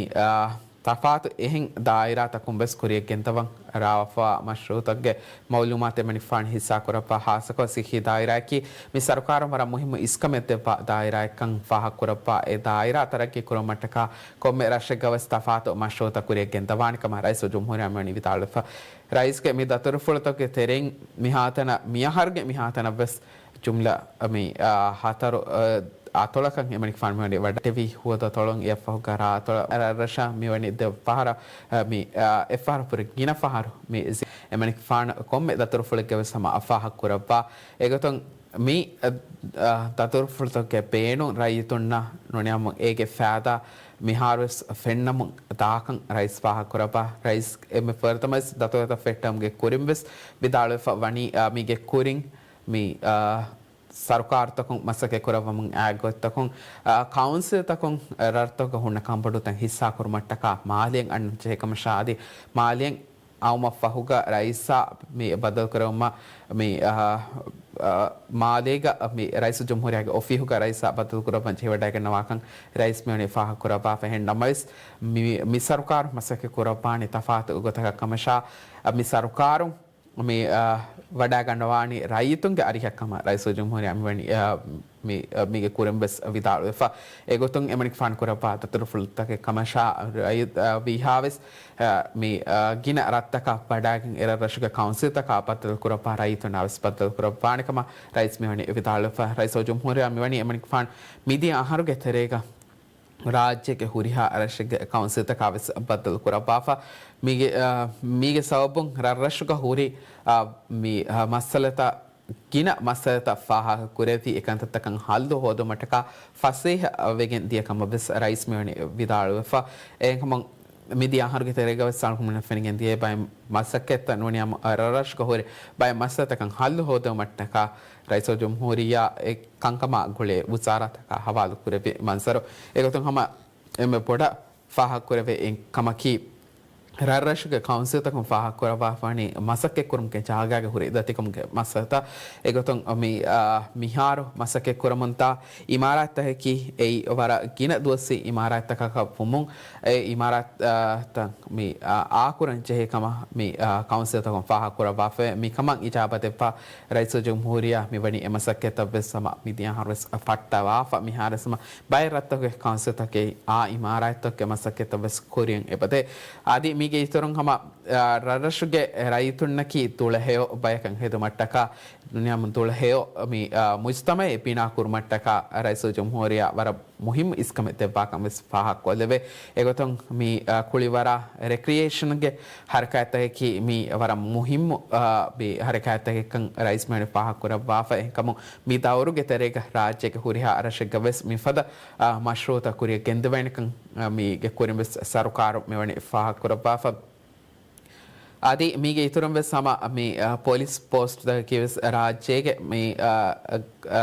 ތަފާތު އެހެން ދާއިރާތަކުން ވެސް ކުރިއަށް ގެންދަވަން ރާވާފަ މަޝްރޫއުތަކުގެ މައުލޫމާތު އެމަނިކުފާނު ހިއްސާ ކުރައްވާ. ހާއްސަކޮށް ސިއްހީ ދާއިރާއަކީ މި ސަރުކާރުން ވަރަށް މުހިއްމު އިސްކަމެއް ދެއްވާ ދާއިރާއެއްކަން ފާހަގަ ކުރައްވާ. އެ ދާއިރާ ތަރައްގީ ކުރުމަށްޓަކާ ކޮންމެ ރަށެއްގަވެސް ތަފާތު މަޝްރޫއުތައް ކުރިއަށް ގެންދަވާނެ ކަމަށް ރައީސުލްޖުމްހޫރިއްޔާ މިވަނީ ވިދާޅުވެފަ. ރައީސްގެ މި ދަތުރުފުޅުތަކުގެ ތެރެއިން މިހާތަނަށް މިއަހަރުގެ މިހާތަނަށް ވެސް ޖުމްލަ މި، އާ، ހަތަރު، އާ، އަތޮޅަކަށް އެމަނިކުފާނު މިވަނީ ވަޑައިގެންނެވި ހުވަދު އަތޮޅުން އެއަށްފަހުގަ ރާ އަތޮޅަށް ރަށަށް މިވަނީ ދެ ފަހަރަށް، އާ، މި، އާ، އެއްފަހަރު ފުރި ގިނަ ފަހަރު މި ޒި-، އެމަނިކުފާނު ކޮންމެ ދަތުރުފުޅެއްގަވެސް ހަމަ އަފާހަކުރައްވާ. އެގޮތުން މި، އަ، އަ، ދަތުރުފުޅުތަކުގެ ބޭނުން ރައްޔިތުންނަށް ނުނިޔަމުން އޭގެ ފައިދާ މިހާރުވެސް ފެންނަމުން ދާކަން ރައީސް ފާހަގަކުރައްވާ. ރައީސް އެންމެ ފުރަތަމަވެސް ދަތުރުތައް ފެއްޓެވުމުގެ ކުރިންވެސް ވިދާޅުވެފަ ވަނީ، އަ، މީގެ ކުރިން މި، އަ، ސަރުކާރުތަކުން މަސައްކަތް ކުރައްވަމުން އައި ގޮތްތަކުން، އަ، ކައުންސިލްތަކުން ރަށްތަކުގަ ހުންނަ ކަންބޮޑުތައް ހިއްސާކުރުމަށްޓަކާ މާލެއަށް އަންނަން ޖެހޭ ކަމަށާ އަދި މާލެއަށް އައުމަށްފަހުގަ ރައީސާ މި ބައްދަލުކުރެވުމަށް މި، އަ، އަ، މާލޭގަ މި ރައީސުލްޖުމްހޫރިއްޔާގެ އޮފީހުގަ ރައީސާ ބައްދަލުކުރައްވަންޖެހިވަޑައިގަންނަވާކަން ރައީސް މިވަނީ ފާހަގަކުރައްވާފަ. އެހެން ނަމަވެސް މި، މި ސަރުކާރު މަސައްކަތް ކުރައްވާނީ ތަފާތު ގޮތަކަށް ކަމަށާ، މި ސަރުކާރު މި، އަ، ވަޑައިގަންނަވާނީ ރައްޔިތުންގެ އަރިހަށް ކަމަށް ރައީސުލްޖުމްހޫރިއްޔާ މިވަނީ، އަ، މި، އަ، މީގެ ކުރިން ވެސް ވިދާޅުވެފަ. އެގޮތުން އެމަނިކުފާނު ކުރައްވާ ދަތުރުފުޅުތަކެއް ކަމަށާ ރައްޔިތު، އަ، ވީހާވެސް، އަ، މި، އަ، ގިނަ ރަށްތަކަށް ވަޑައިގެން އެރަށްރަށުގެ ކައުންސިލްތަކާ ބައްދަލުކުރައްވާ ރައްޔިތުންނާވެސް ބައްދަލުކުރައްވާނެ ކަމަށް ރައީސް މިވަނީ ވިދާޅުވެފަ. ރައީސުލްޖުމްހޫރިއްޔާ މިވަނީ އެމަނިކުފާނު މިދިޔަ އަހަރުގެ ތެރޭގަ ރާއްޖޭގެ ހުރިހާ ރަށެއްގެ ކައުންސިލްތަކާވެސް ބައްދަލުކުރައްވާފަ. މީގެ، އަ، މީގެ ސަބަބުން ރަށްރަށުގަ ހުރި، އަ، މި، އަ، މައްސަލަތައް، ގިނަ މައްސަލަތައް ފާހަގަކުރެއްވި އެކަންތައްތަކަށް ހައްލު ހޯދުމަށްޓަކާ ފަސޭހަ ވެގެން ދިޔަ ކަމަށް ވެސް ރައީސް މިވަނީ ވިދާޅުވެފަ. އެހެންކަމުން މިދިޔަ އަހަރުގެ ތެރޭގަވެސް އަޅުގަނޑުމެންނަށް ފެނިގެން ދިޔައީ ބައެއް މަސައްކަތްތައް ނޫނީ ހަމަ ރަށްރަށުގަ ހުރި ބައެއް މައްސަލަތަކަށް ހައްލު ހޯދުމަށްޓަކާ ރައީސުލްޖުމްހޫރިއްޔާ އެ ކަންކަމާ ގުޅޭ ވުޒާރާތަކާ ހަވާލު ކުރެއްވި މަންޒަރު. އެގޮތުން ހަމަ އެންމެ ބޮޑަށް ފާހަގަކުރެވޭ އެއް ކަމަކީ، ރަށްރަށުގެ ކައުންސިލްތަކުން ފާހަގަކުރައްވާފަވަނީ މަސައްކަތްކުރުމުގެ ޖާގައިގަ ހުރި ދަތިކަމުގެ މައްސަލަތައް. އެގޮތުން މި، އާ، މިހާރު މަސައްކަތްކުރަމުންދާ އިމާރާތްތަކަކީ އެއީ ވަރަށް ގިނަ ދުވަސްވީ އިމާރާތްތަކަކަށް ވުމުން، އެ އިމާރާތްތައް މި، އާ، އާކުރަން ޖެހޭ ކަމަށް މި، އާ، ކައުންސިލްތަކުން ފާހަގަކުރައްވާފައި. މިކަމަށް އިޖާބަ ދެއްވާ ރައީސުލްޖުމްހޫރިއްޔާ މިވަނީ އެ މަސައްކަތްތައްވެސް ހަމަ މިދިޔަ އަހަރުވެސް ފައްޓަވާފަ. މިހާރުވެސް ހަމަ ބައެއް ރަށްތަކުގެ ކައުންސިލްތަކެއް އާ އިމާރާތްތަކުގެ މަސައްކަތްތައްވެސް ކުރިއަށް އެބަދޭ. އަދި މީގެ އިތުރުން ހަމަ، އާ، ރަށްރަށުގެ ރައްޔިތުންނަކީ ދުޅަހެޔޮ ބަޔަކަށް ހެދުމަށްޓަކާ، ނޫނީ ހަމަ ދުޅަހެޔޮ މި، އާ، މުޖްތަމައެއް ބިނާ ކުރުމަށްޓަކާ ރައީސުލްޖުމްހޫރިއްޔާ ވަރަށް މުހިއްމު އިސްކަމެއް ދެއްވާކަން ވެސް ފާހަގަކޮށްލެވޭ. އެގޮތުން މި، އާ، ކުޅިވަރާ ރެކްރިއޭޝަންގެ ހަރަކާތްތަކަކީ މި ވަރަށް މުހިއްމު، އާ، މި ހަރަކާތްތަކެއްކަން ރައީސް މިވަނީ ފާހަގަކުރައްވާފަ. އެހެންކަމުން މި ދައުރުގެ ތެރޭގަ ރާއްޖޭގެ ހުރިހާ ރަށެއްގަ ވެސް މިފަދަ، އާ، މަޝްރޫއުތައް ކުރިއަށް ގެންދެވޭނެކަން، އާ، މީގެ ކުރިން ވެސް ސަރުކާރު މިވަނީ ފާހަގަކުރައްވާފަ. އަދި މީގެ އިތުރުން ވެސް ހަމަ މި، އާ، ޕޮލިސް ޕޯސްޓްތަކަކީ ވެސް ރާއްޖޭގެ މި، އާ،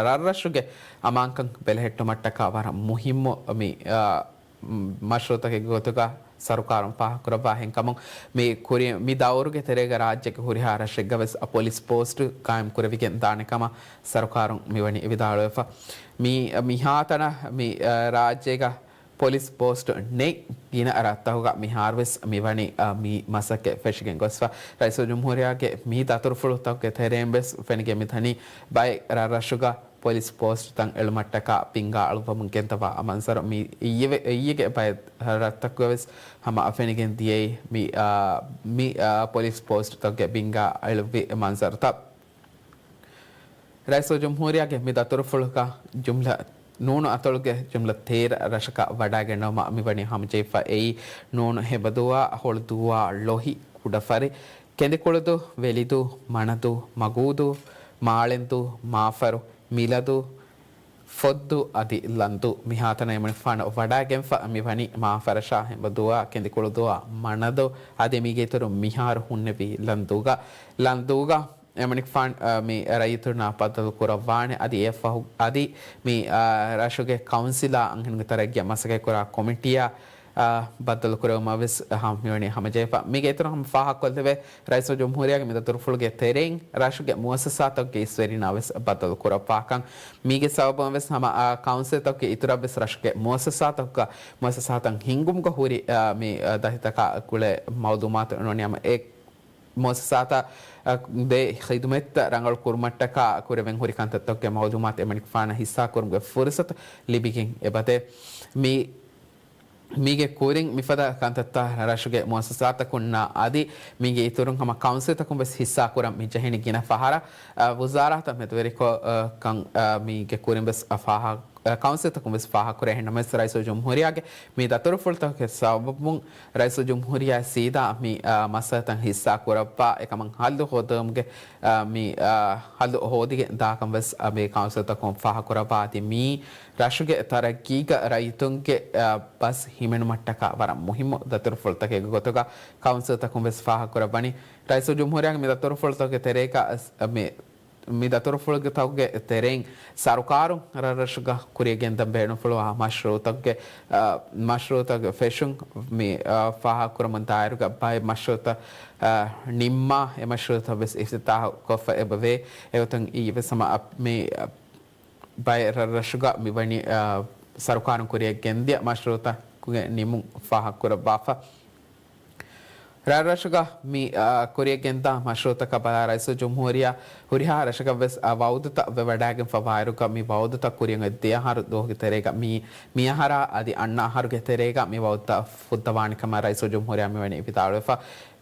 ރަށްރަށުގެ އަމާންކަން ބެލެހެއްޓުމަށްޓަކާ ވަރަށް މުހިއްމު މި، އާ، މަޝްރޫއުތަކެއްގެ ގޮތުގަ ސަރުކާރުން ފާހަގަކުރައްވާ ހެންކަމުން، މި ކުރި-، މި ދައުރުގެ ތެރޭގަ ރާއްޖޭގެ ހުރިހާ ރަށެއްގަ ވެސް ޕޮލިސް ޕޯސްޓް ޤާއިމް ކުރެވިގެން ދާނެ ކަމަށް ސަރުކާރުން މިވަނީ ވިދާޅުވެފަ. މި، މިހާތަނަށް މި، އަ، ރާއްޖޭގަ ޕޮލިސް ޕޯސްޓް ނެތް ގިނަ ރަށްތަކުގަ މިހާރުވެސް މިވަނީ، އަ، މި މަސައްކަތް ފެށިގެން ގޮސްފަ. ރައީސުލްޖުމްހޫރިއްޔާގެ މި ދަތުރުފުޅުތަކުގެ ތެރެއިން ވެސް ފެނިގެން މިތަނީ ބައެއް ރަށްރަށުގަ ޕޮލިސް ޕޯސްޓްތައް އެޅުމަށްޓަކާ ބިންގާ އަޅުއްވަމުން ގެންދަވާ މަންޒަރު. މި އިއްޔެ-، އިއްޔެގެ ބައެއް ރަށްތަކުގަވެސް ހަމަ ފެނިގެން ދިޔައީ މި، އާ، މި، އާ، ޕޮލިސް ޕޯސްޓްތަކުގެ ބިންގާ އެޅުއްވި މަންޒަރުތައް. ރައީސުލްޖުމްހޫރިއްޔާގެ މި ދަތުރުފުޅުގަ ޖުމްލަ ނޫނު އަތޮޅުގެ ޖުމްލަ ތޭރަ ރަށަކަށް ވަޑައިގެންނެވުމަށް މިވަނީ ހަމަޖެހިފަ. އެއީ ނޫނު ހެނބަދޫއާ، ހޮޅުދޫއާ، ޅޮހި، ކުޑަފަރި، ކެނދިކުޅުދޫ، ވެލިދޫ، މަނަދޫ، މަގޫދޫ، މާޅެންދޫ، މާފަރު، މިލަދޫ، ފޮއްދު އަދި ލަންދޫ މިހާތަނަށް އެމަނިކުފާނު ވަޑައިގެންފަ މިވަނީ މާފަރަށާ ހެނބަދޫއާ ކެނދިކުޅުދޫއާ މަނަދޫ އަދި މީގެ އިތުރުން މިހާރު ހުންނެވި ލަންދޫގަ. ލަންދޫގަ އެމަނިކުފާން، އަ، މި ރައްޔިތުންނާ ބައްދަލު ކުރައްވާނެ އަދި އެއަށްފަހު އަދި މި، އަ، ރަށުގެ ކައުންސިލާ އަންހެނުންގެ ތަރައްގީއަށް މަސައްކަތްކުރާ ކޮމިޓީއާ، އާ، ބައްދަލުކުރެވުމަށް ވެސް ހަމަ މިވަނީ ހަމަޖެހިފަ. މީގެ އިތުރުން ހަމަ ފާހަގަކޮށްލެވޭ، ރައީސުލްޖުމްހޫރިއްޔާގެ މި ދަތުރުފުޅުގެ ތެރެއިން ރަށުގެ މުއައްސަސާތަކުގެ އިސްވެރިންނާ ވެސް ބައްދަލުކުރައްވާކަން. މީގެ ސަބަބުން ވެސް ހަމަ، އާ، ކައުންސިލްތަކުގެ އިތުރަށް ވެސް ރަށުގެ މުއައްސަސާތަކުގަ، މުއައްސަސާތައް ހިންގުމުގަ ހުރި، އާ، މި، އާ، ދަތިތަކާ ގުޅޭ މައުލޫމާތު ނޫނީ ހަމަ އެ މުއައްސަސާތައް، އަ، ދޭ ޚިދުމަތްތައް ރަނގަޅު ކުރުމަށްޓަކާ ކުރެވެން ހުރި ކަންތައްތަކުގެ މައުލޫމާތު އެމަނިކުފާނަށް ހިއްސާކުރުމުގެ ފުރުސަތު ލިބިގެން އެބަދޭ. މި، މީގެ ކުރިން މިފަދަ ކަންތައްތައް ރަށުގެ މުއައްސަސާތަކުންނާ އަދި މީގެ އިތުރުން ހަމަ ކައުންސިލްތަކުން ވެސް ހިއްސާކުރަން މި ޖެހެނީ ގިނަ ފަހަރަށް، އަ، ވުޒާރާތައް މެދުވެރިކޮށް، އަ، ކަން، އަ، މީގެ ކުރިން ވެސް އަ، ފާހަ-، އަ، ކައުންސިލްތަކުން ވެސް ފާހަގަކުރޭ. އެހެންނަމަވެސް ރައީސުލްޖުމްހޫރިއްޔާގެ މި ދަތުރުފުޅުތަކުގެ ސަބަބުން ރައީސުލްޖުމްހޫރިއްޔާ ސީދާ މި، އާ، މައްސަލަތައް ހިއްސާ ކުރައްވާ، އެކަމަށް ހައްލު ހޯދުމުގެ، އާ، މި، އާ، ހައްލު ހޯދިގެން ދާކަން ވެސް، އާ، މި ކައުންސިލްތަކުން ފާހަގަކުރައްވާ. އަދި މީ ރަށުގެ ތަރައްގީގަ ރައްޔިތުންގެ، އާ، ބަސް ހިމެނުމަށްޓަކާ ވަރަށް މުހިއްމު ދަތުރުފުޅުތަކެއްގެ ގޮތުގަ ކައުންސިލްތަކުން ވެސް ފާހަގަކުރައްވަނީ. ރައީސުލްޖުމްހޫރިއްޔާގެ މި ދަތުރުފުޅުތަކުގެ ތެރޭގަ، އަސް-، މި މި ދަތުރުފުޅުތަކުގެ ތެރެއިން ސަރުކާރުން ރަށްރަށުގަ ކުރިއަށް ގެންދަން ބޭނުންފުޅުވާ މަޝްރޫއުތަކުގެ، އަ، މަޝްރޫއުތަކުގެ ފެށުން މި، އަ، ފާހަގަކުރަމުން ދާއިރުގަ ބައެއް މަޝްރޫއުތައް، އަ، ނިންމާ، އެ މަޝްރޫއުތައް ވެސް އިފްތިތާހު ކޮށްފަ އެބަވޭ. އެގޮތުން އިއްޔެ ވެސް ހަމަ އަ، މި، އަ، ބައެއް ރަށްރަށުގަ މިވަނީ، އަ، ސަރުކާރުން ކުރިއަށް ގެންދިޔަ މަޝްރޫއުތަކުގެ ނިމުން ފާހަގަކުރައްވާފަ. ރަށްރަށުގަ މި، އާ، ކުރިއަށް ގެންދާ މަޝްރޫއުތަކަށް ބަލާ ރައީސުލްޖުމްހޫރިއްޔާ ހުރިހާ ރަށަކަށް ވެސް، އާ، ވައުދުތައް ވެވަޑައިގެންފަ ވާއިރުގަ މި ވައުދުތައް ކުރިއަށް އޮތް ދެ އަހަރު ދުވަހުގެ ތެރޭގަ މި، މި އަހަރާ އަދި އަންނަ އަހަރުގެ ތެރޭގަ މި ވައުދުތައް ފުއްދަވާނެ ކަމަށް ރައީސުލްޖުމްހޫރިއްޔާ މިވަނީ ވިދާޅުވެފަ.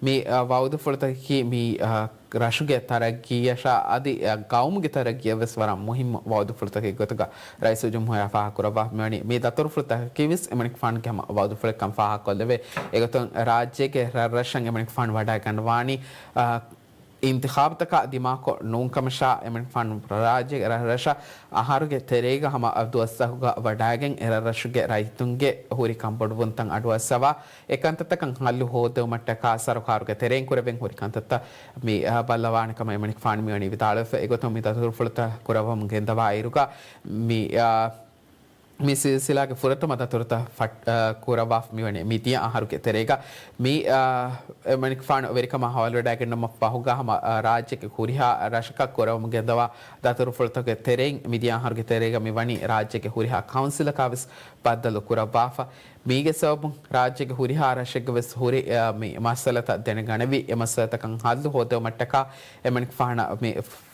މި، އާ، ވައުދުފުޅުތަކަކީ މި، އާ، ރަށުގެ ތަރައްގީއަށާ އަދި، އަ، ގައުމުގެ ތަރައްގީއަށް ވެސް ވަރަށް މުހިއްމު ވައުދުފުޅުތަކެއް ގޮތުގަ ރައީސުލްޖުމްހޫރިއްޔާ ފާހަގަކުރައްވާ މިވަނީ. މި ދަތުރުފުޅުތަކަކީ ވެސް އެމަނިކުފާނުގެ ހަމަ ވައުދުފުޅެއްކަން ފާހަގަކޮށްލެވޭ. އެގޮތުން ރާއްޖޭގެ ރަށްރަށަށް އެމަނިކުފާނު ވަޑައިގަންނަވާނީ، އަ، އިންތިޚާބުތަކާ ދިމާކޮށް ނޫން ކަމަށާ، އެމަނިކުފާނު ރާއްޖޭގެ ރަށްރަށަށް އަހަރުގެ ތެރޭގަ ހަމަ ދުވަސްތަކުގަ ވަޑައިގެން އެރަށްރަށުގެ ރައްޔިތުންގެ ހުރި ކަންބޮޑުވުންތައް އަޑުއައްސަވާ، އެ ކަންތައްތަކަށް ހައްލު ހޯދެވުމަށްޓަކާ ސަރުކާރުގެ ތެރެއިން ކުރެވެން ހުރި ކަންތައްތައް މި، އަ، ބައްލަވާނެ ކަމަށް އެމަނިކުފާނު މިވަނީ ވިދާޅުވެފަ. އެގޮތުން މި ދަތުރުފުޅުތައް ކުރައްވަމުން ގެންދަވާ އިރުގަ މި، އަ، މި ސިލްސިލާގެ ފުރަތަމަ ދަތުރުތައް ފައް-، އަ، ކުރައްވާފަ މިވަނީ މިދިޔަ އަހަރުގެ ތެރޭގަ މި، އަ، އެމަނިކުފާނު ވެރިކަމާ ހަވާލުވެވަޑައިގެންނަވުމަށް ފަހުގަ ހަމަ، އަ، ރާއްޖޭގެ ހުރިހާ ރަށަކަށް ކުރައްވަމުން ގެންދަވާ ދަތުރުފުޅުތަކުގެ ތެރެއިން މިދިޔަ އަހަރުގެ ތެރޭގަ މިވަނީ ރާއްޖޭގެ ހުރިހާ ކައުންސިލަކާ ވެސް ބައްދަލު ކުރައްވާފަ. މީގެ ސަބަބުން ރާއްޖޭގެ ހުރިހާ ރަށެއްގެ ވެސް ހުރި، އަ، މި މައްސަލަތައް ދެނެގަނެވި، އެ މައްސަލަތަކަށް ހައްލު ހޯދެވުމަށްޓަކާ އެމަނިކުފާނަށް މި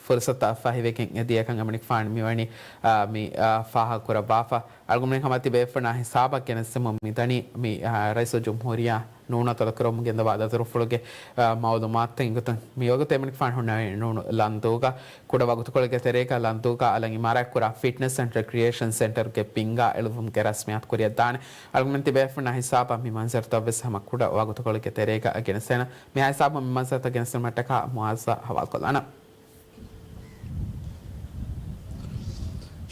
ފުރުސަތު ފަހިވެގެން އެދިޔަކަން އެމަނިކުފާނު މިވަނީ، އަ، މި، އަ، ފާހަގަކުރައްވާފަ. އަޅުގަނޑުމެން ހަމަ ތިބޭފުޅުންނާ ހިސާބަށް ގެނެސްދެމުން މިދަނީ މި، އަ، ރައީސުލްޖުމްހޫރިއްޔާ ނޫނަށް ތޮލަކުރަމުން ގެންދަވާ ދަތުރުފުޅުގެ، އަ، މައުލޫމާތުތައް އިނގޮތުން މިވަގުތު އެމަނިކުފާނު ހުންނެވި ނޫނު ލަންދޫގަ ކުޑަ ވަގުތުކޮޅެއްގެ ތެރޭގަ ލަންދޫގަ އަލަށް އިމާރާތްކުރާ ފިޓްނެސް އެންޑް ރެކްރިއޭޝަން ސެންޓަރުގެ ބިންގާ އެޅުއްވުމުގެ ރަސްމިއްޔާތު ކުރިއަށްދާނެ. އަޅުގަނޑުމެން ތިބޭފުޅުންނާ ހިސާބަށް މި މަންޒަރުތައް ވެސް ހަމަ ކުޑަ ވަގުތުކޮޅެއްގެ ތެރޭގަ ގެނެސްދޭނަން. މިހާ ހިސާބުން މި މަންޒަރުތައް ގެނެސްދިނުމަށްޓަކާ މުއާޒަށް ހަވާލުކޮށްލާނަން.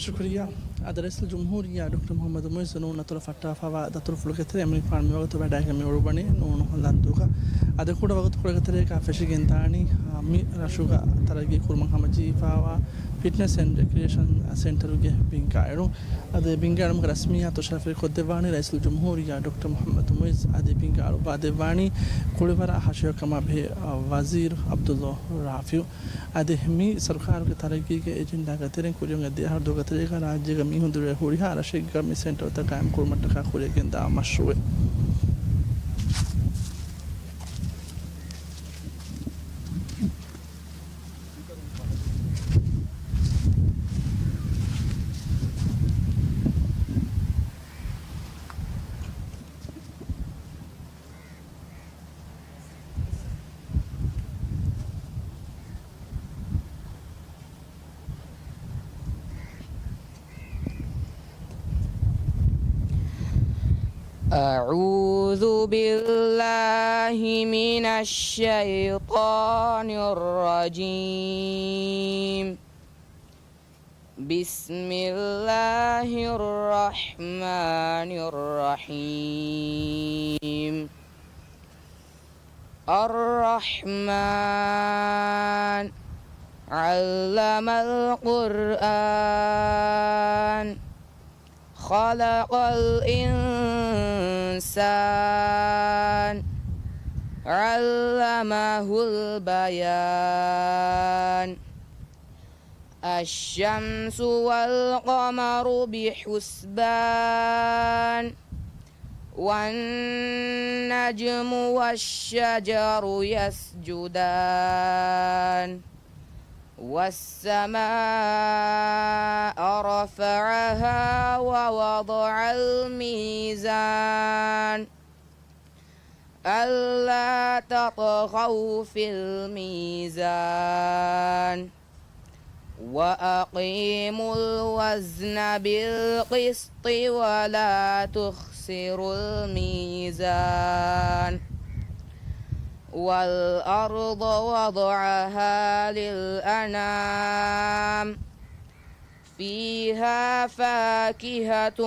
ޝުކުރިއްޔާ. އަދި ރައީސުލްޖުމްހޫރިއްޔާ ޑޮކްޓަރ މުޙައްމަދު މުޢިއްޒު ނޫނަށް ތޮލަފައްޓާފަވާ ދަތުރުފުޅުގެ ތެރެއިން އެމަނިކުފާނު މިވަގުތު ވަޑައިގެން މިއުޅުއްވަނީ ނޫނު ލަންދޫގަ. އަދި ކުޑަ ވަގުތުކޮޅެއްގެ ތެރޭގަ ފެށިގެންދާނީ، އާ، މި ރަށުގަ ތަރައްގީ ކުރުމަށް ހަމަޖެހިފަވާ ފިޓްނެސް އެންޑް ރެކްރިއޭޝަން ސެންޓަރުގެ ބިންގާ އެޅުން. އަދި ބިންގާ އެޅުމުގެ ރަސްމިއްޔާތު ޝަރަފުވެރިކޮށްދެއްވާނީ ރައީސުލްޖުމްހޫރިއްޔާ ޑޮކްޓަރ މުޙައްމަދު މުޢިއްޒު. އަދި ބިންގާ އަޅުއްވާދެއްވާނީ ކުޅިވަރާ ހަށިގަނޑު ކަމާ ބެހޭ، އާ، ވަޒީރު ޢަބްދުﷲ ރާފިޢު. އަދި މި ސަރުކާރުގެ ތަރައްގީގެ އެޖެންޑާގެ ތެރެއިން ކުރިއަށް އޮތް ދެ އަހަރު ދުވަހުގެ ތެރޭގަ ރާއްޖޭގަ މީހުން ދުރުވެ ހުރިހާ ރަށެއްގަ މި ސެންޓަރުތައް ގާއިމް ކުރުމަށްޓަކާ ކުރިއަށް ގެންދާ މަޝްރޫޢެއް. أعوذ بالله من الشيطان الرجيم. بسم الله الرحمن الرحيم. الرحمن. علم القرآن. خلق الإنسان. علمه البيان. الشمس والقمر بحسبان. والنجم والشجر يسجدان. والسماء رفعها ووضع الميزان. ألا تطغوا في الميزان. وأقيموا الوزن بالقسط ولا تخسروا الميزان. والأرض وضعها للأنام. فيها فاكهة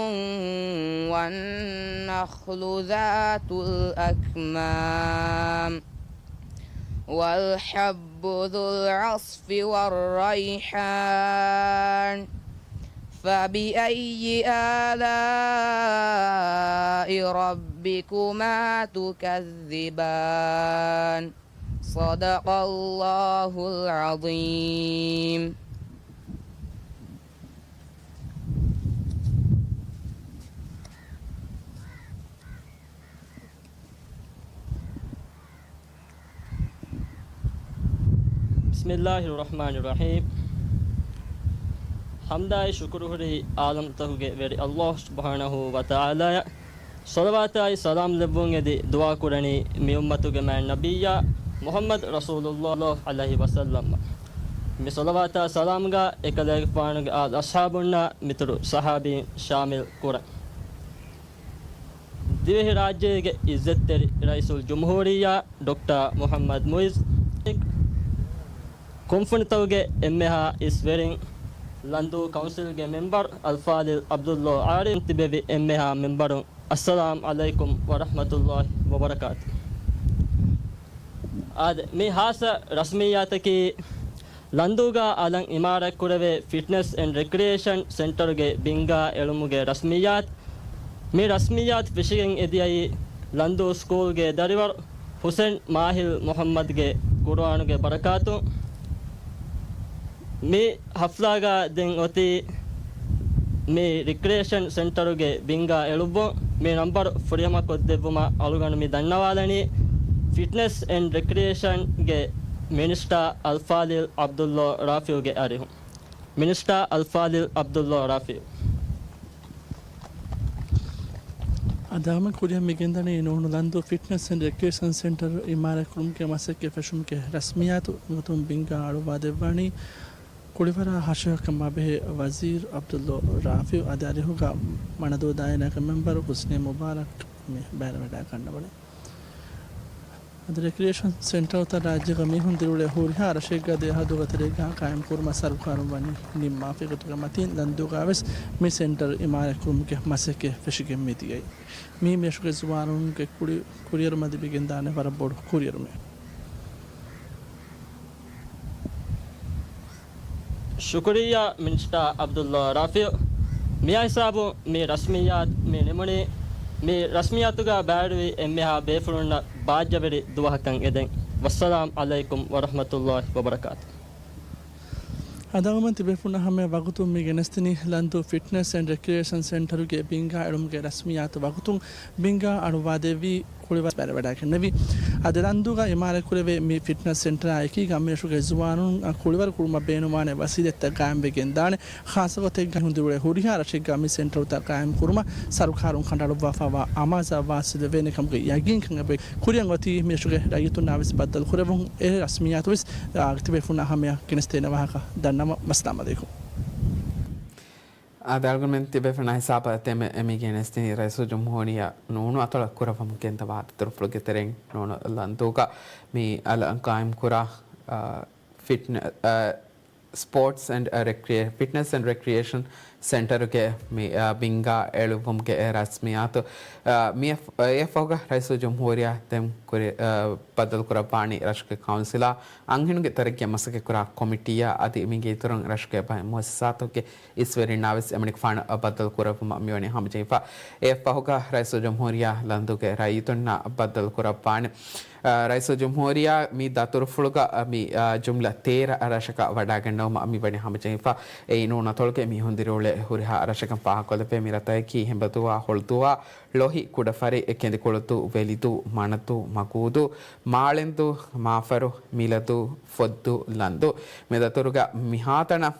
والنخل ذات الأكمام. والحب ذو العصف والريحان. فبأي آلاء ربكما تكذبان؟ صدق الله العظيم. بسم الله الرحمن الرحيم. ޙަމްދާއި ޝުކުރު ހުރީ ޢާލަމްތަކުގެ ވެރި ﷲ ސުބްޙާނަހޫ ވަތަޢާލާއަށް. ޞަލަވާތާއި ސަލާމް ލެއްވުން އެދި ދުޢާ ކުރަނީ މި އުއްމަތުގެ މާތް ނަބިއްޔާ މުޙައްމަދު ރަސޫލުﷲ ޢަލައިހި ވަސައްލަމް. މި ޞަލަވާތާ ސަލާމްގަ އެކަލޭގެފާނުގެ އާލް އަޞްޙާބުންނާ މިތުރު ޞަޙާބީން ޝާމިލް ކުރަން. ދިވެހިރާއްޖޭގެ ޢިއްޒަތްތެރި ރައީސުލްޖުމްހޫރިއްޔާ ޑޮކްޓަރ މުޙައްމަދު މުޢިއްޒު، ކުންފުނިތަކުގެ އެންމެހާ އިސްވެރިން، ލަންދޫ ކައުންސިލްގެ މެމްބަރު އަލްފާޟިލް ޢަބްދުﷲ ޢާރިފް ތިބެވި އެންމެހާ މެމްބަރުން، އައްސަލާމް ޢަލައިކުމް ވަރަޙްމަތުﷲ ވަބަރަކާތު. އާދެ، މި ޚާއްޞަ ރަސްމިއްޔާތަކީ، ލަންދޫގަ އަލަށް އިމާރާތްކުރެވޭ ފިޓްނަސް އެންޑް ރެކްރިއޭޝަން ސެންޓަރުގެ ބިންގާ އެޅުމުގެ ރަސްމިއްޔާތު. މި ރަސްމިއްޔާތު ފެށިގެން އެދިޔައީ ލަންދޫ ސްކޫލްގެ ދަރިވަރު ޙުސެން މާހިލް މުޙައްމަދުގެ ޤުރުއާނުގެ ބަރަކާތުން. މި ޙަފްލާގަ ދެން އޮތީ މި ރިކްރިއޭޝަން ސެންޓަރުގެ ބިންގާ އެޅުއްވުން. މި ނަންބަރު ފުރިހަމަކޮށްދެއްވުމަށް އަޅުގަނޑު މި ދަންނަވާލަނީ ފިޓްނަސް އެންޑް ރެކްރިއޭޝަންގެ މިނިސްޓާ އަލްފާޟިލް ޢަބްދުﷲ ރާފިޢުގެ އަރިހުން. މިނިސްޓާ އަލްފާޟިލް ޢަބްދުﷲ ރާފިޢު. އަދި ހަމަ ކުރިއަށް މި ގެންދަނީ ނޫނު ލަންދޫ ފިޓްނަސް އެންޑް ރެކްރިއޭޝަން ސެންޓަރު އިމާރާތްކުރުމުގެ މަސައްކަތް ފެށުމުގެ ރަސްމިއްޔާތު ގޮތުން ބިންގާ އަޅުއްވާ ދެއްވާނީ ކުޅިވަރާ ހަށިގަނޑަކަށް މަބެހޭ ވަޒީރު ޢަބްދުﷲ ރާފިޢު އަދި އަރިހުގަ މަނަދޫ ދާއިރާގެ މެމްބަރު ޙުސްނީ މުބާރަކް މި ބައިވެރިވެވަޑައިގަންނަވަނީ. އަދި ރެކްރިއޭޝަން ސެންޓަރުތައް ރާއްޖޭގަ މީހުން ދިރިއުޅޭ ހުރިހާ ރަށެއްގަ ދެ އަހަރު ދުވަހުގެ ތެރޭގަ ޤާއިމްކުރުމަށް ސަރުކާރުން ވަނީ ނިންމާފަ. އެގޮތުގެ މަތީން ލަންދޫގަވެސް މި ސެންޓަރު އިމާރާތްކުރުމުގެ މަސައްކަތް ފެށިގެން މިދިޔައީ. މީ މިރަށުގެ ޒުވާނުންގެ ކުރި-، ކުރިއެރުމަށް ލިބިގެންދާނެ ވަރަށް ބޮޑު ކުރިއެރުމެއް. ޝުކުރިއްޔާ މިނިސްޓާ ޢަބްދުﷲ ރާފިޢު. މިއާ ހިސާބުން މި ރަސްމިއްޔާތު މި ނިމުނީ، މި ރަސްމިއްޔާތުގަ ބައިވެރިވި އެންމެހާ ބޭފުޅުންނަށް ބާއްޖަވެރި ދުވަހަކަށް އެދެން. ވައްސަލާމް ޢަލައިކުމް ވަރަޙްމަތުﷲ ވަބަރަކާތު. އަދި އަޅުގަނޑު ތިބޭފުޅުންނަށް ހަމަޔަށް ވަގުތުން މި ގެނެސްދިނީ ލަންދޫ ފިޓްނަސް އެންޑް ރެކްރިއޭޝަން ސެންޓަރުގެ ބިންގާ އެޅުމުގެ ރަސްމިއްޔާތު ވަގުތުން. ބިންގާ އަޅުއްވާދެއްވީ ކުޅިވަރު ބައިވެރިވެވަޑައިގެންނެވި. އަދި ލަންދޫގަ އިމާރާތްކުރެވޭ މި ފިޓްނަސް ސެންޓަރާ އެކީގަ މިރަށުގެ ޒުވާނުން ކުޅިވަރު ކުރުމަށް ބޭނުންވާނެ ވަސީލަތްތައް ގާއިމްވެގެންދާނެ. ޚާއްޞަގޮތެއްގަ ހުންދިރުޅޭ ހުރިހާ ރަށެއްގަ މި ސެންޓަރުތައް ޤާއިމްކުރުމަށް ސަރުކާރުން ކަނޑައަޅުއްވާފައިވާ އަމާޒާ ވާސިލުވޭނެ ކަމުގެ ޔަގީންކަން އެބަ ކުރިއަށް އޮތީ. މިރަށުގެ ރައްޔިތުންނާވެސް ބައްދަލުކުރެވުން އެ ރަސްމިއްޔާތުވެސް ތިބޭފުޅުންނާ ހަމަޔަށް ގެނެސްދޭނެ ވާހަކަ ދަންނަވަން. ވައްސަލާމް ޢަލައިކުމް. އާދެ، އަޅުގަނޑުމެން ތިބޭފުޅުންނާ ހިސާބަށް އެމެ-، އެމީ ގެނެސްދިނީ ރައީސުލްޖުމްހޫރިއްޔާ ނޫނު އަތޮޅަށް ކުރައްވަމުން ގެންދަވާ ދަތުރުފުޅުގެ ތެރެއިން ނޫނު ލަންދޫގަ މި އަލަށް ޤާއިމްކުރާ، އާ، ފިޓްނަ-، އާ، ސްޕޯޓްސް އެންޑް ރެކްރިއޭ-، ފިޓްނެސް އެންޑް ރެކްރިއޭޝަން ސެންޓަރުގެ މި، އާ، ބިންގާ އެޅުއްވުމުގެ ރަސްމިއްޔާތު، އާ، މި އެއް-، އެއަށްފަހުގަ ރައީސުލްޖުމްހޫރިއްޔާ ދެން ކުރި-، އާ، ބައްދަލުކުރައްވާނީ ރަށުގެ ކައުންސިލާ އަންހެނުންގެ ތަރައްގީއަށް މަސައްކަތްކުރާ ކޮމިޓީއާ އަދި މިގޭތެރެއިން ރަށުގެ ބައެއް މުއައްސަސާތަކުގެ އިސްވެރިންނާވެސް އެމަނިކުފާނު ބައްދަލުކުރެއްވުމަށް މިވަނީ ހަމަޖެހިފަ. އެއަށްފަހުގަ ރައީސުލްޖުމްހޫރިއްޔާ ލަންދޫގެ ރައްޔިތުންނާ ބައްދަލުކުރައްވާނެ. އާ، ރައީސުލްޖުމްހޫރިއްޔާ މި ދަތުރުފުޅުގަ، އާ، މި، އާ، ޖުމްލަ ތޭރަ ރަށަކަށް ވަޑައިގެންނެވުމަށް މިވަނީ ހަމަޖެހިފަ. އެއިން ނޫނަތޮޅުގެ މި ހުންދިރިއުޅޭ ހުރިހާ ރަށަކަށް ފާހަގަކޮށްލެވޭ. މި ރަށްތަކަކީ ހެނބަދޫއާ، ހޮޅުދޫއާ، ޅޮހި، ކުޑަފަރި، ކެނދިކުޅުދޫ، ވެލިދޫ، މަނަދޫ، މަގޫދޫ، މާޅެންދޫ، މާފަރު، މިލަދޫ، ފޮއްދޫ، ލަންދޫ. މި ދަތުރުގަ މިހާތަނަށް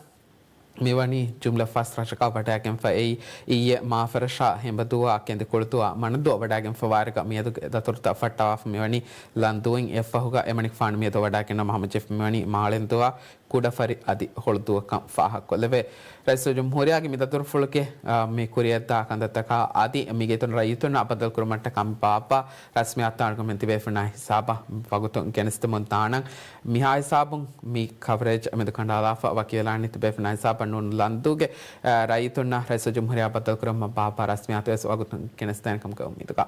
މިވަނީ ޖުމްލަ ފަސް ރަށަކަށް ވަޑައިގެންފަ. އެއީ އިއްޔެ މާފަރަށާ، ހެނބަދޫއާ، ކެނދިކުޅުދޫއާ، މަނަދޫއާ ވަޑައިގެންފަވާއިރުގަ މިއަދުގެ ދަތުރުތައް ފައްޓަވާފަ މިވަނީ ލަންދޫއިން. އެއަށްފަހުގަ އެމަނިކުފާނު މިއަދު ވަޑައިގެންނަވަމުން ހަމަޖެހިފަ މިވަނީ މާޅެންދޫއާ، ކުޑަފަރި އަދި ހޮޅުދޫއަކަށް ފާހަގަކޮށްލެވޭ. ރައީސުލްޖުމްހޫރިއްޔާގެ މި ދަތުރުފުޅުގެ، އާ، މި ކުރިއަށްދާ ކަންތައްތަކާ އަދި މިގޭތެރެއިން ރައްޔިތުންނާ ބައްދަލުކުރުމަށްޓަކާ މި ބާއްވާ ރަސްމިއްޔާތުތައް އަޅުގަނޑުމެން ތިބޭފުޅުންނާ ހިސާބަށް ވަގުތުން ގެނެސްދެމުން ދާނަން. މިހާ ހިސާބުން މި ކަވަރޭޖް މެދު ކަނޑައަޅާފަ ވަކިވެލާނީ ތިބޭފުޅުންނާ ހިސާބަށް ނޫން ލަންދޫގެ، އާ، ރައްޔިތުންނަށް ރައީސުލްޖުމްހޫރިއްޔާ ބައްދަލުކުރުމަށް ބާއްވާ ރަސްމިއްޔާތުވެސް ވަގުތުން ގެނެސްދޭނެ ކަމުގެ އުއްމީދުގަ.